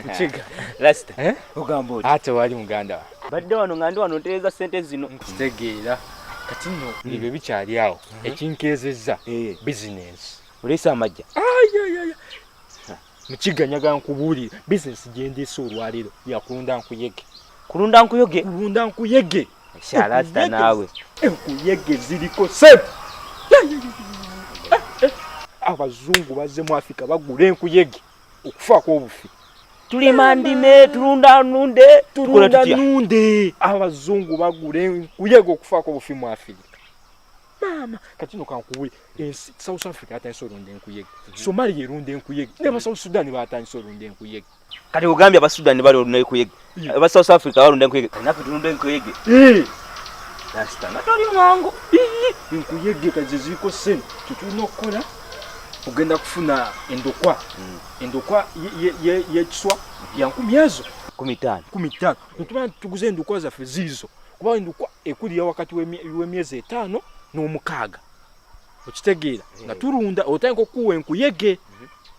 Mukiga. Rasta. Ogamba oti. Ate wali muganda wa. Badde wano nga ndi wano ntereeza ssente zino. Nkitegeera. Kati nno ebyo bikyali awo. Ekinkeezezza bizinensi. Oleese amajja. Ayayaya. Mukiga njagala nkubuulire bizinensi gye ndeese olwaleero ya kulunda nkuyege. Kulunda nkuyege? Kulunda nkuyege. Sha Rasta naawe. Enkuyege ziriko ssente. Abazungu bazze mu Afrika bagula enkuyege okufaako obufi. Tulima ndime, tulunda nunde, tulunda nunde. Abazungu bagula enkuyege okufaako obufi mu Afrika. Maama, kati nno kankubuulire, ensi South Africa yatandise olunda enkuyege. Somalia erunda enkuyege. Ne ba South Sudan batandise olunda enkuyege. Kati ogambye aba Sudan balunda enkuyege. Aba South Africa balunda enkuyege. Naffe tulunda enkuyege. Rasta, nga toli mwangu. Enkuyege kati ziriko ssente. Tetulina okukola ogenda kufuna endokwa. Endokwa y'ekiswa ya 10 ezo. 15. 15. Netumanya nti tuguze endokwa zaffe ziizo. Kuba endokwa ekulira wakati w'emyezi 5 n'omukaaga. Okitegeera nga tulunda otandika okuwa enkuyege.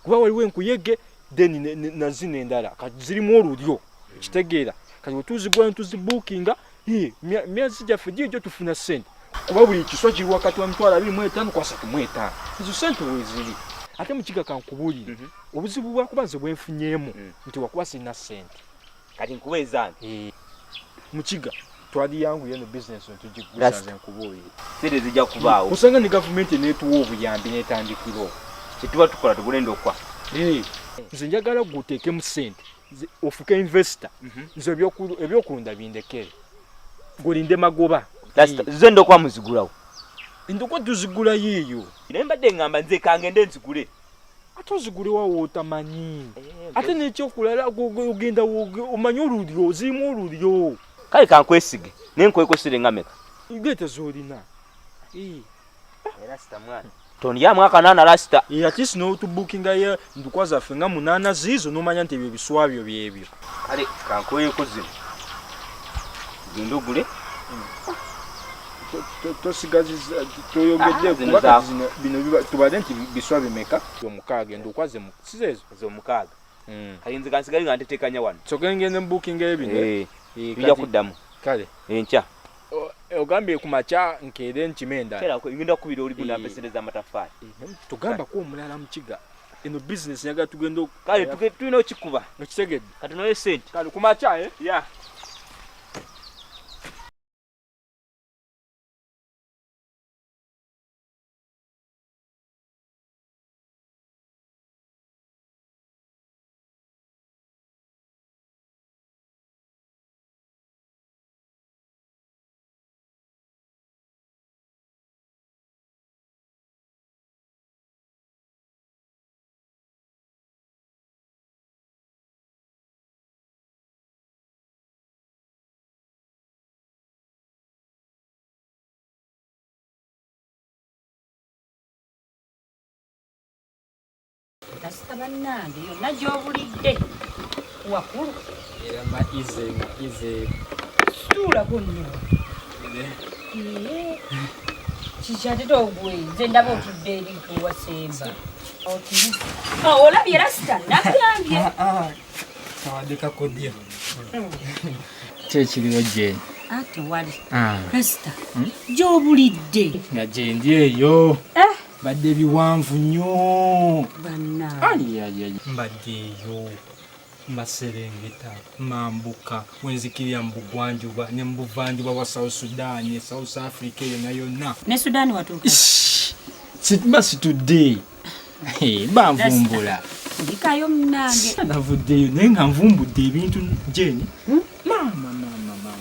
Kuba waliwo enkuyege then na zino endala kati zirimu olulyo. Okitegeera kati bwe tuzigula ne tuzibuukinga myezi gyaffe gigyo tufuna ssente. Kuba buli kiswa kiri wakati wa 25 ku 35. Ezo ssente weeziri. Ate Mukiga kankubuulire obuzibu bwakuba nze bwenfunyeemu nti wakuba sirina ssente. Kati nkuwa ezange. Mukiga twaliyanguye eno bizinensi ntugigusa nze nkubuulire. Ssente zijja kubaawo. Osanga ne gavumenti n'etuwa obuyambi n'etandikira okwo. Kye tuba tukola tugule endokwa. Nze njagala gwe oteekemu ssente ofuuke investor. Nze ebyokulunda bindekere. Golinde magoba. Zo endokwa muzigulawo. Endokwa tuzigula yiiyo. Naye mbadde ngamba nze kangende nzigule. Ate ozigule wawo otamanyi. Ate n'ekyokulala ogenda omanyi olulyo, zirimu olulyo. Kale kankwesige naye nkwekosere nga meka. Leeta z'olina. Rasta mwana. Tondyamu akanaana Rasta. At least n'otubuukingayo ndokwa zaffe nga 8 ziizo n'omanya nti ebyo ebiswa byo byebyo. Kale kankweyeko zino. Genda ogule. Tosigaziza toyogedde kuba kati zino bino tubadde nti biswa bimeka omukaaga endokwa ze si ezo z'omukaaga. Kale nze kansigale nga ntetekanya wano. Soke ngende mbuukingayo bino. Bijja kuddamu. Kale. Enkya. Ogambye ku makya nkeere nkime endala. Kera ngenda kukubira oli gunda mpe ssente z'amataffaali. Tugambako omulala Mukiga. Eno bizinensi njagala tugende. Kale tulina okikuba. Okitegedde. Kati noyo ssente. Kale ku makya. Yeah. Kasita bannange yonna gy'obulidde wakulu. Era maize maize. Tuulako nno. Kiki ate togwe nze ndaba otudde eri kuwasemba. Olabye rasita nakugambye. Kawadde kakodya. Kyekiriwo Jane. Tewali. Rasita gy'obulidde. Nga gyendi eyo. Badde biwanvu nnyo. Bannange. Mbadde eyo. Maserengeta, mambuka, wenzikirira mu bugwanjuba ne mu buvanjuba bwa South Sudan, South Africa yonna yonna. Ne Sudan watuuka? Mba situdde. Banvumbula. Ndikayo munnange. Navuddeyo naye nga nvumbudde ebintu Jane. Maama maama maama.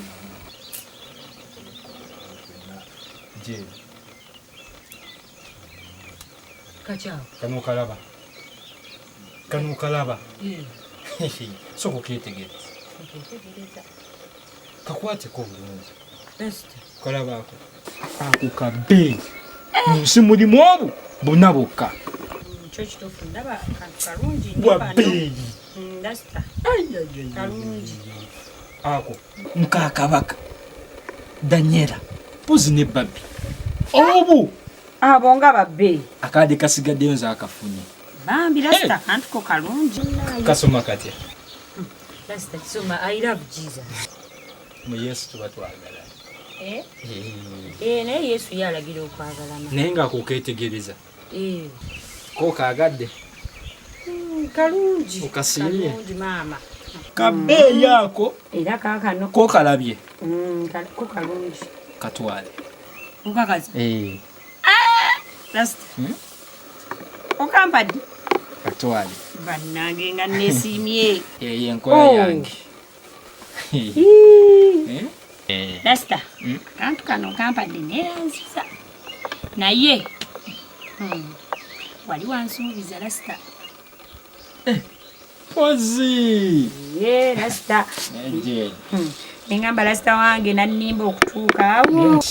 Jane. Kachao. Kano kalaba. Kano kalaba. Sooka okeetegereza. Kakwateko bulungi. Kalaba ako. Ako kabbeeyi. Mu nsi mulimu obu bonna bokka. Kyo kituufu ndaba kantu kalungi nnyo Bwa bano. bbeeyi. Dasita. Kalungi. Ako nkaakabaka. Daniela. Mpozi ne Babbi. Obu. Abo nga babbeeyi. Akadde kasigaddeyo nze akafunye. Bambi Rasita akantu ko kalungi. Kasoma katya? Rasita kisoma I love Jesus. Mu Yesu tuba twagala. Naye Yesu ye alagira okwagalana. Naye nga kukeetegereza. Ko kaagadde. Kalungi. Okasiimye. Kalungi maama. Kabbeeyi ako. Era kaakano. Ko kalabye. Ko kalungi. Katwale. Okakazi. Rasita. Okampadde. Katwale. Bannange nga neesiimye. Eyo enkola yange. Rasita, kantu kano kampadde neeranziza. Naye wali wansuubiza Rasita. Pozi. Ye Rasita. Nengamba Rasita wange nannimba okutuuka awo.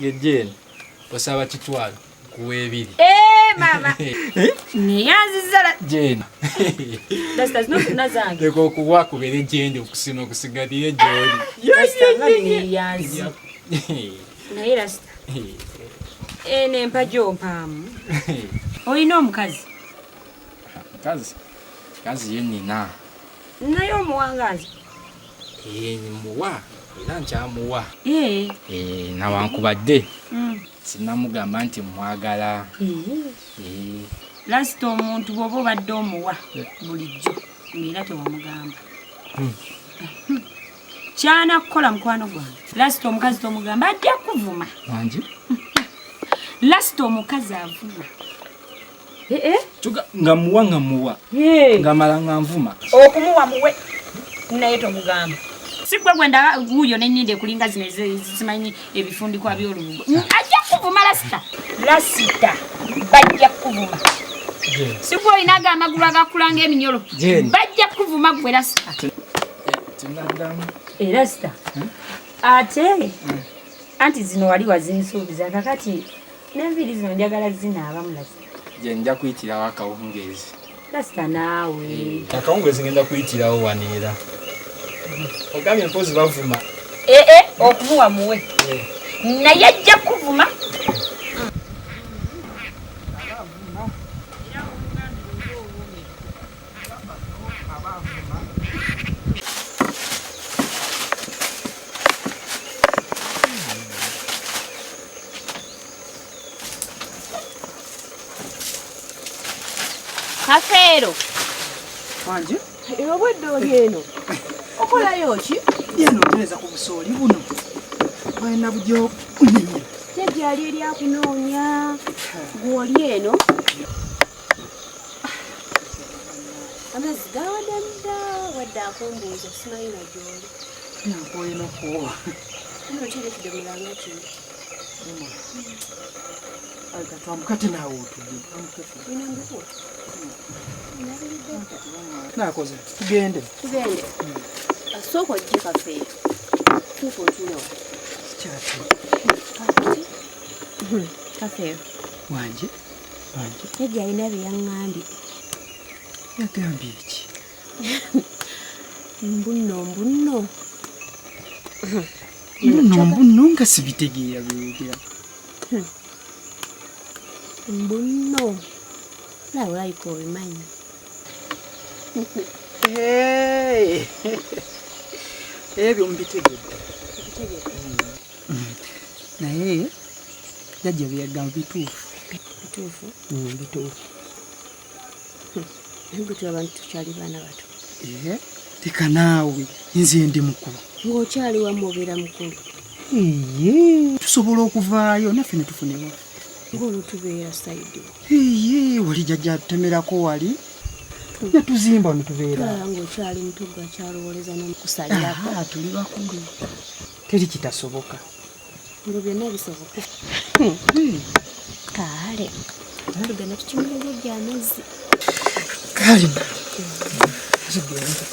Ye Jane, osaba kitwalo kuwa ebiri. Mama. Neyanziza Jane. Rasita zino zonna zange. Leka okuwa kubeere gyendi okusima kusigalire gy'oli. Rasita nga neyanzi. Naye Rasita. Eno empa gy'ompaamu. Olina omukazi? Mukazi? Mukazi ye nnina. Naye omuwangazi? Muwa era nkyamuwa. Nawankubadde. Sinamugamba nti mwagala. Rasita omuntu bw'oba obadde omuwa bulijjo ng'era tewamugamba. Kyana kukola mukwano gwange. Rasita omukazi tomugamba ajja kuvuma. Wangi? Rasita omukazi avuma. Nga muwa nga muwa. Nga mala nga nvuma. Okumuwa muwe naye tomugamba. Si gwe gwenda wuuyo n'ennyindo ekulinga zino ezimanyi ebifundikwa by'olubugo. Ajja kuvuma Rasita. Rasita bajja kuvuma. Si gwe olina ago amagulu agakula ng'eminyolo. Bajja kuvuma gwe Rasita. Rasita. Ate anti zino wali wazinsuubiza kakati n'enviiri zino njagala zinaabamu Rasita. Gye nja kuyitirawo akawungeezi. Rasita naawe. Akawungeezi ngenda kuyitirawo wano era. Ogambye mpozi bavuma. Okumuwa muwe. Naye ajja kuvuma. Kafeero. Wanje? Obwedde oli eno. Okolayo ki? Eno otereza ku busooli buno. Balina bujjo kunyumya. Jjajja ali eri akunoonya. Gw'oli eno. Amazzi gawadde dda, wadde akumbuuza simanyi na gy'oli. Nkooye n'okwowa. Kino kiri ekidomola nga kino. Twamukate naawe otudde. Olina mbikuwa? Naakoze, tugende. Tugende. Sooka ojje Kafeero. Tuuka otuule wano. Sikyati. Kafeero. Wanje? Jjajja alina bye yaŋŋambye. Yagambye ki? Mbunno mbunno. Mbunno mbunno nga sibitegeera by'oyogera. Mbunno. Naawe olabika obimanyi. Ebyo mbitegedde. Naye jjajja bye yagamba bituufu. Bituufu? Bituufu. Naye gwe tulaba nti tukyali baana bato. Leka naawe nze ndi mukulu. Ng'okyali wamma obeera mukulu. Eye, tusobola okuvaayo naffe ne tufuna ewaffe. Ng'olwo tubeera sayidi. Eye, wali jjajja atutemerako wali ne tuzimba ne tubeera. Tulaba ng'okyali muto gwe akyalowooleza n'okusalirako. Tuli bakulu. Teri kitasoboka. Ngo byonna bisoboka. Kale. Tugenda tukimira jjajja amazzi. Kale. Tugende.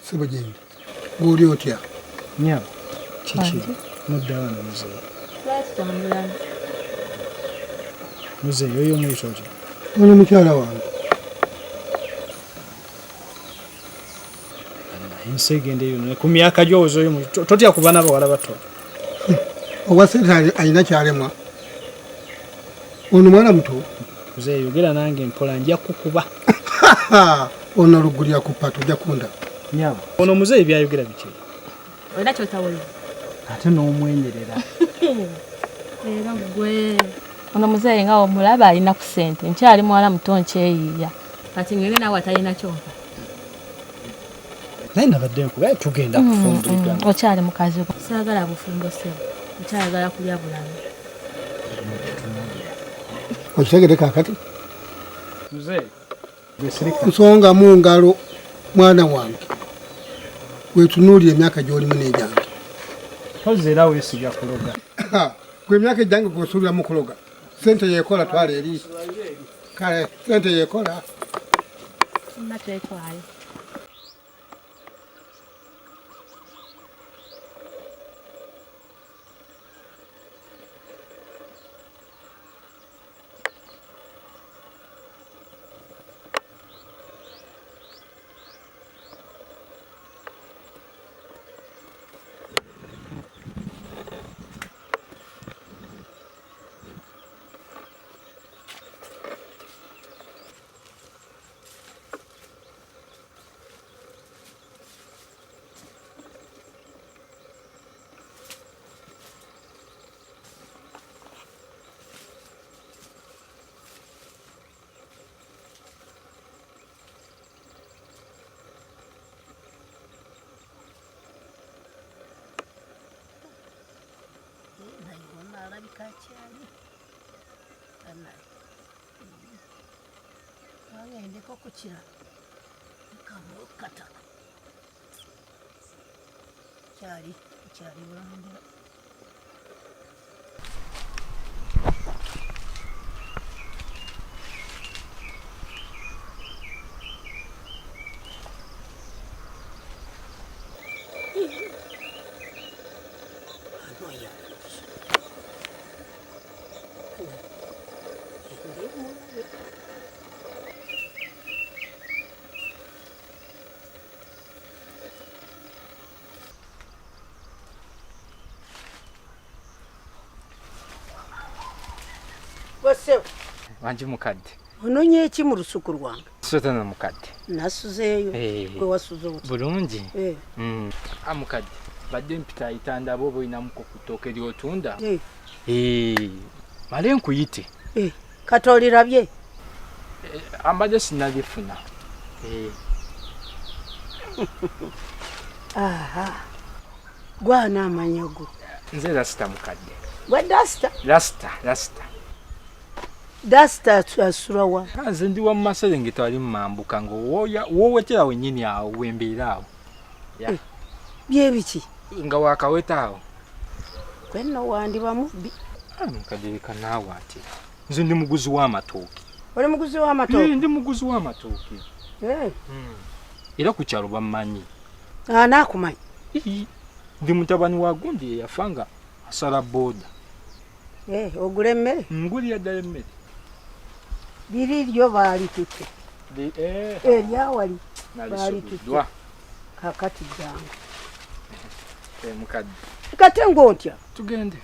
Sebo gyendi. Gw'oli otya? Nnyabo. Kiki? Mudda wano muzeeyi. Lwaki tomulamu? Muzeeyi oyo omuyita otya? Ono mukyala wange. Ensi egenda eyo ku myaka gy'owoza oyo totya kuba n'abawala bato. Owa ssente alina ky'alemwa. Ono mwana muto. Muzeeyi yogera nange mpola nja kukuba. Ono lugulira ku ppato ojja kundaba. Nnyabo. Ono muzeeyi by'ayogera biki? Olina ky'otawulira. Ate n'omwenyerera. Era ggwe. Ono muzeeyi nga omulaba alina ku ssente nkyali muwala muto nkyeyiiya. Kati ngende naawe atalina kyompa. Naye nabadde nkuba tugenda kufumbirigana. Okyali mukazi. Saagala bufumbo ssebo. Nkyayagala kulya bulamu. Okitegedde kaakati? Muzeeyi. Nsonga mu ngalo mwana wange. Weetunuulire emyaka gy'olimu n'egyange. Mpozzi era weesiga kuloga. Gwe emyaka egyange gw'osuubira mu kuloga. Ssente yeekola twala eri. Kale ssente yeekola. Nna twetwale. Alabika akyali wangendeko ku kira kamukataka kyali kyali bulambira. Wangi mukadde. Onoonya eki mu lusuku lwange? Sotana mukadde. Nasuzeeyo. Gwe wasuze otya? Bulungi. Mukadde, badde mpitaayita ndaba oba olinamuko ku ttooke ly'otunda. Male nkuyite. Kati olirabye? Ambadde sinnalifuna. Aha. Gwana amanya go. Nze Rasita mukadde. Gwe Dasita? Rasita, Rasita. Dasita asula wa? Nze ndi wa mu maserengeta wali mu mambuka nga woowetera wennyini awo wembeera awo. Yeah. Byebiki? Nga wakaweta awo. Gwe nno wandiba mubbi. Mukadde leka naawe ate. Nze ndi muguzi w'amatooke. Oli muguzi w'amatooke? Ndi muguzi w'amatooke. Era ku kyalo bammanyi. Anaakumanyi? Ndi mutabani wa gundi eyafa nga asala booda. Ogula emmere? Ngulira ddala emmere. Liri lyo baalitutte. Eryawali baalitutte. Kaakati jangu. Mukadde. Kate ng'otya? Tugende.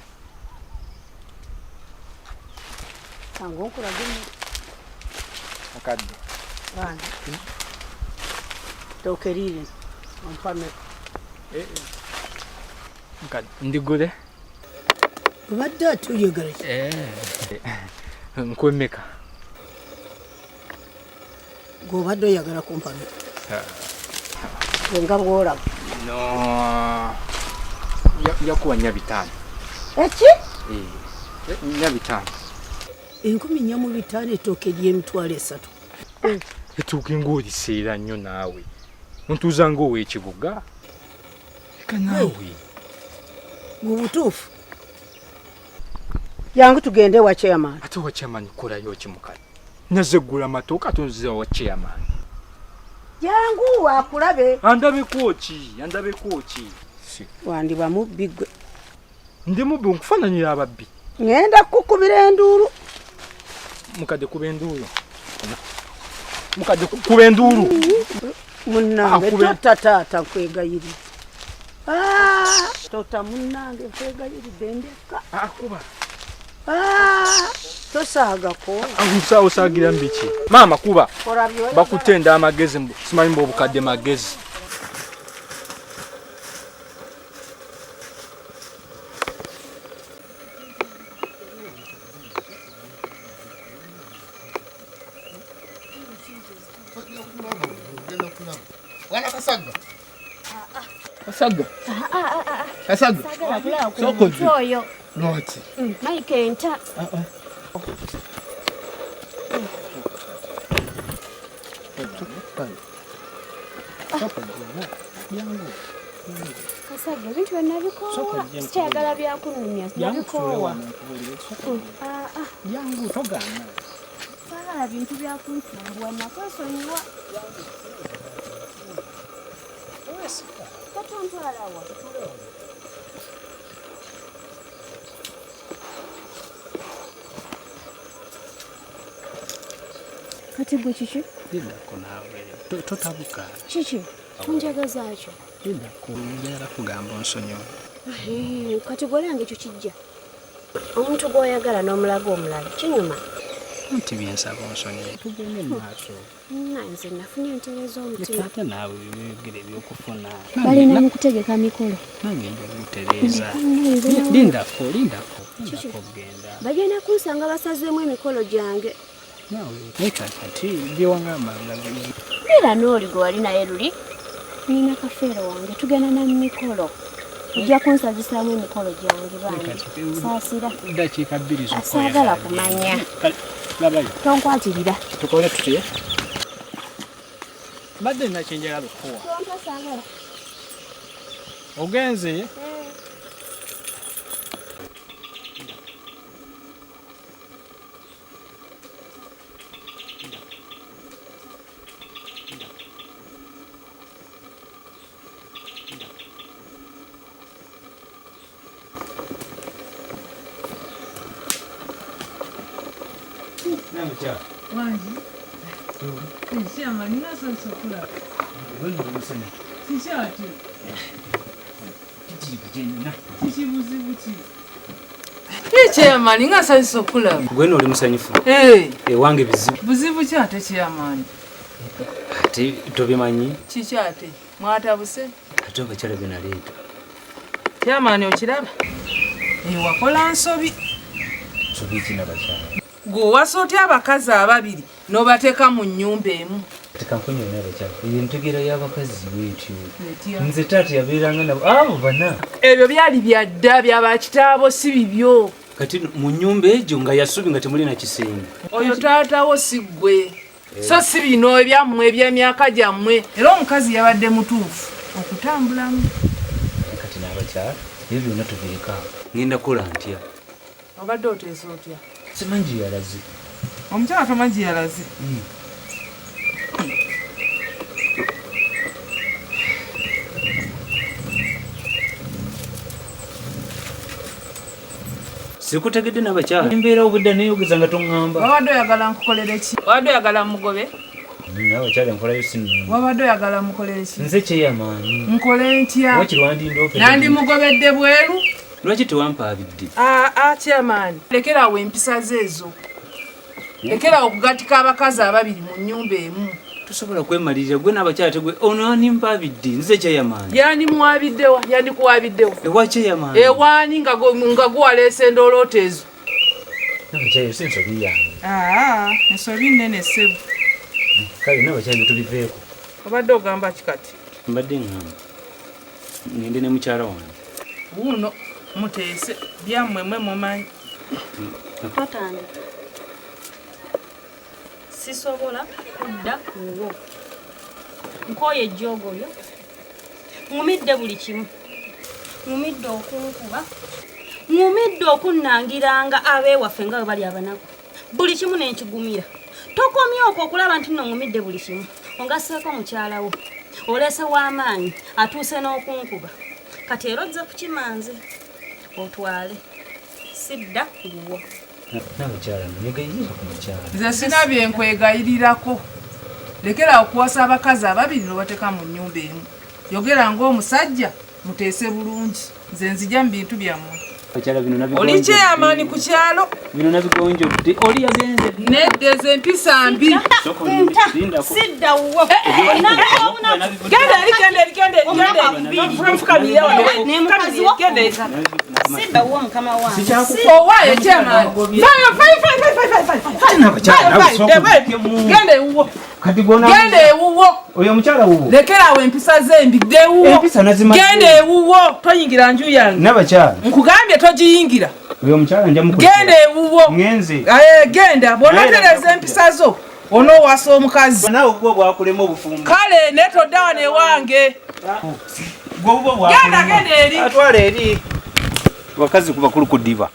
Jangu nkulage emmere. Mukadde. Bana. Ttooke liirino ompa mmeka? Mukadde ndigule. Obadde atuyogera ki? Nkuwe mmeka? Gwe obadde oyagala kumpa mmeka? Nga bw'olaba. No. Nja kuwa 450. Eki? 450. 4,500 ettooke ery'emitwalo 3. Ettooke ng'oliseera nnyo naawe. Ontuuza ng'ow'ekibuga. Leka naawe. Mu butuufu. Jangu tugende ewa chairman. Ate wa chairman kolayo ki mukadde? Nazze ggula matooke ate onziza wa chairman. Jangu akulabe. Andabeko ki? Andabeko ki? Wandiba mubbi gwe. Ndi mubbi nkufaananira ababbi. Ŋŋenda kukukubira enduulu. Mukadde kuba enduulu. Mukadde kuba enduulu. Munnange tota taata nkwegayiridde. Tota munnange nkwegayiridde ndeka. Akuba. Tosaagako. Osaagira mu biki? Maama kuba. Bakutenda amagezi simanyi mbu obukadde magezi. Wana Kasagga. Kasagga. Kasagga. Soko zi. Lwaki? Mike enta. Kasagga ebintu byonna bikoowa. Sikyagala byakunumya. Nabikoowa. Jangu togaana. Saagala bintu byakunsumbwa nakwesonyiwa. Katontwalawa. Kati gwe kiki? Lindako naawe. Totabuka. Kiki? Tonjagazaakyo. Lindako njagala kugamba onsonyiwe. Kati gwe olange ekyo kijja. Omuntu gw'oyagala n'omulaga omulala kinyuma. Nti byensaba onsonyiwe. Tugende mu maaso. Nze nafunye entereeza omutima. Ate naawe byogere ebyokufuna. Balina mu kutegeka mikolo. Nange nja kutereeza. Lindako, lindako. Lindako genda. Bagenda kunsanga basazeemu emikolo gyange. Naawe leka kati byewangambanga. Beera n'oli gwe wali naye luli. Nina kafeero wange tugenda na mikolo. Ojja kunsazisaamu emikolo gyange bange. Saasira. Ddakiika 2 zokka. Saagala kumanya. Labayo. Tonkwatirira. Tukole tutye? Mbadde nina kye njagala okukuwa. Tonta saagala. Ogenze? Wangi. Chairman, ninaasanyusa okulaba. Kiki ate? Kiki buzibu ki? Chairman, ngasanyusa okulaba. Gwe nno oli musanyufu? Ewange bizibu. Buzibu ki ate chairman? Ate tobimanyi? Kiki ate? Mwatabuse? Ate abakyala be naleeta. Chairman okiraba? Wakola nsobi. Nsobi ki n'abakyala? Gwe owasa otya abakazi ababiri n'obateeka mu nnyumba emu? Kati kankunyonyola n'abakyala, eyo entegeera y'abakazi bwetyo. Etya? Nze taata yabeeranga nabo abo bana. Ebyo byali bya dda bya bakitaabo, si bibyo. Kati mu nnyumba egyo nga yasubi nga temuli na kisenge. Oyo taatawo si ggwe, so si bino ebyammwe eby'emyaka gyammwe. Era omukazi yabadde mutuufu okutambulamu. Kati n'abakyala ebyo byonna tubireka, ngenda kukola ntya? Obadde oteesa otya? Simanyi gye yalaze. Omukyala tomanyi gye yalaze? Sikutegedde n'abakyala, embeera obwedda neeyogeza nga toŋŋamba. Wabadde oyagala nkukolere ki? Wabadde oyagala mugobe? N'abakyala enkolayo si nnungi. Wabadde oyagala mukolere ki? Nze kyeyamaanyi. Nkole ntya? Wakiri wandindoope. Nandimugobedde bweru. Lwaki tewampaabidde? Aa, chairman, lekera awo empisa ze ezo. Lekera awo okugatika abakazi ababiri mu nnyumba emu. Tosobola kwemalirira gwe n'abakyala tegwe ono animpaabidde, nze kyeyamaanyi. Yandimuwabiddewa? Yandikuwabiddewa? Ewa kyeyamaanyi. Ewaani nga guwaleesa endooloota ezo? N'abakyala si nsobi yange. Aa, ensobi nnene ssebo. Kale n'abakyala bye tubiveeko. Obadde ogamba ki kati? Mbadde ŋŋamba ngende ne mukyala wange. Wuuno muteese byammwe mwe mumanyi. Totandika. Sisobola kudda wuwo. Nkooye ejjoogo lyo. Ŋŋumidde buli kimu. Ŋŋumidde okunkuba. Ŋŋumidde okunnangiranga ab'ewaffe nga bwe bali abanaku. Buli kimu ne nkigumira. Tokomye okwo okulaba nti nno ŋŋumidde buli kimu. Ongasseeko mukyala wo. Oleese w'amaanyi atuuse n'okunkuba. Kati era ozze kukimanze. Otwale. Sidda wuwo. N'abakyala nno negayirira ku mukyala. Nze sina bye nkwegayirirako. Lekera okuwasa abakazi ababiri n'obateeka mu nnyumba emu. Yogera ng'omusajja, muteese bulungi. Nze nzija mu bintu byammwe. Abakyala bino Oli nabigonjodde. kyeyamaani ku kyalo. Bino nabigonjodde. Oli yagenze. Nedda ezo empisa mbi. Sooka olinde, lindako. Sidda wuwo. Genda eri, genda eri, genda eri, genda eri. Fukamira wano. Ne mukazi wo. Genda eri. Sidda wuwo mukama wange. Owaaye chairman. Vayo, vayo, vayo, vayo, vayo, vayo. N'abakyala Vayo, naawe vayo, sooka vayo. obiggemu. Genda ewuwo. Kati gw'ona- Genda ewuwo. Oyo omukyala wuwo. Lekera awo empisa ze mbi. Dda ewuwo. Empisa nazimaze. Genda ewuwo. Toyingira nju yange. N'abakyala. Nkugambye togiyingira. Oyo omukyala nja mukulekera. Genda ewuwo. Ngenze. Genda bw'onotereeza empisa zo onoowasa omukazi. Naawe obwo bwakulema obufumbo. Kale naye todda wano ewange. Gwe obwo Genda, genda eri. Atwala eri. Bakazi ku bakulu ku ddiba.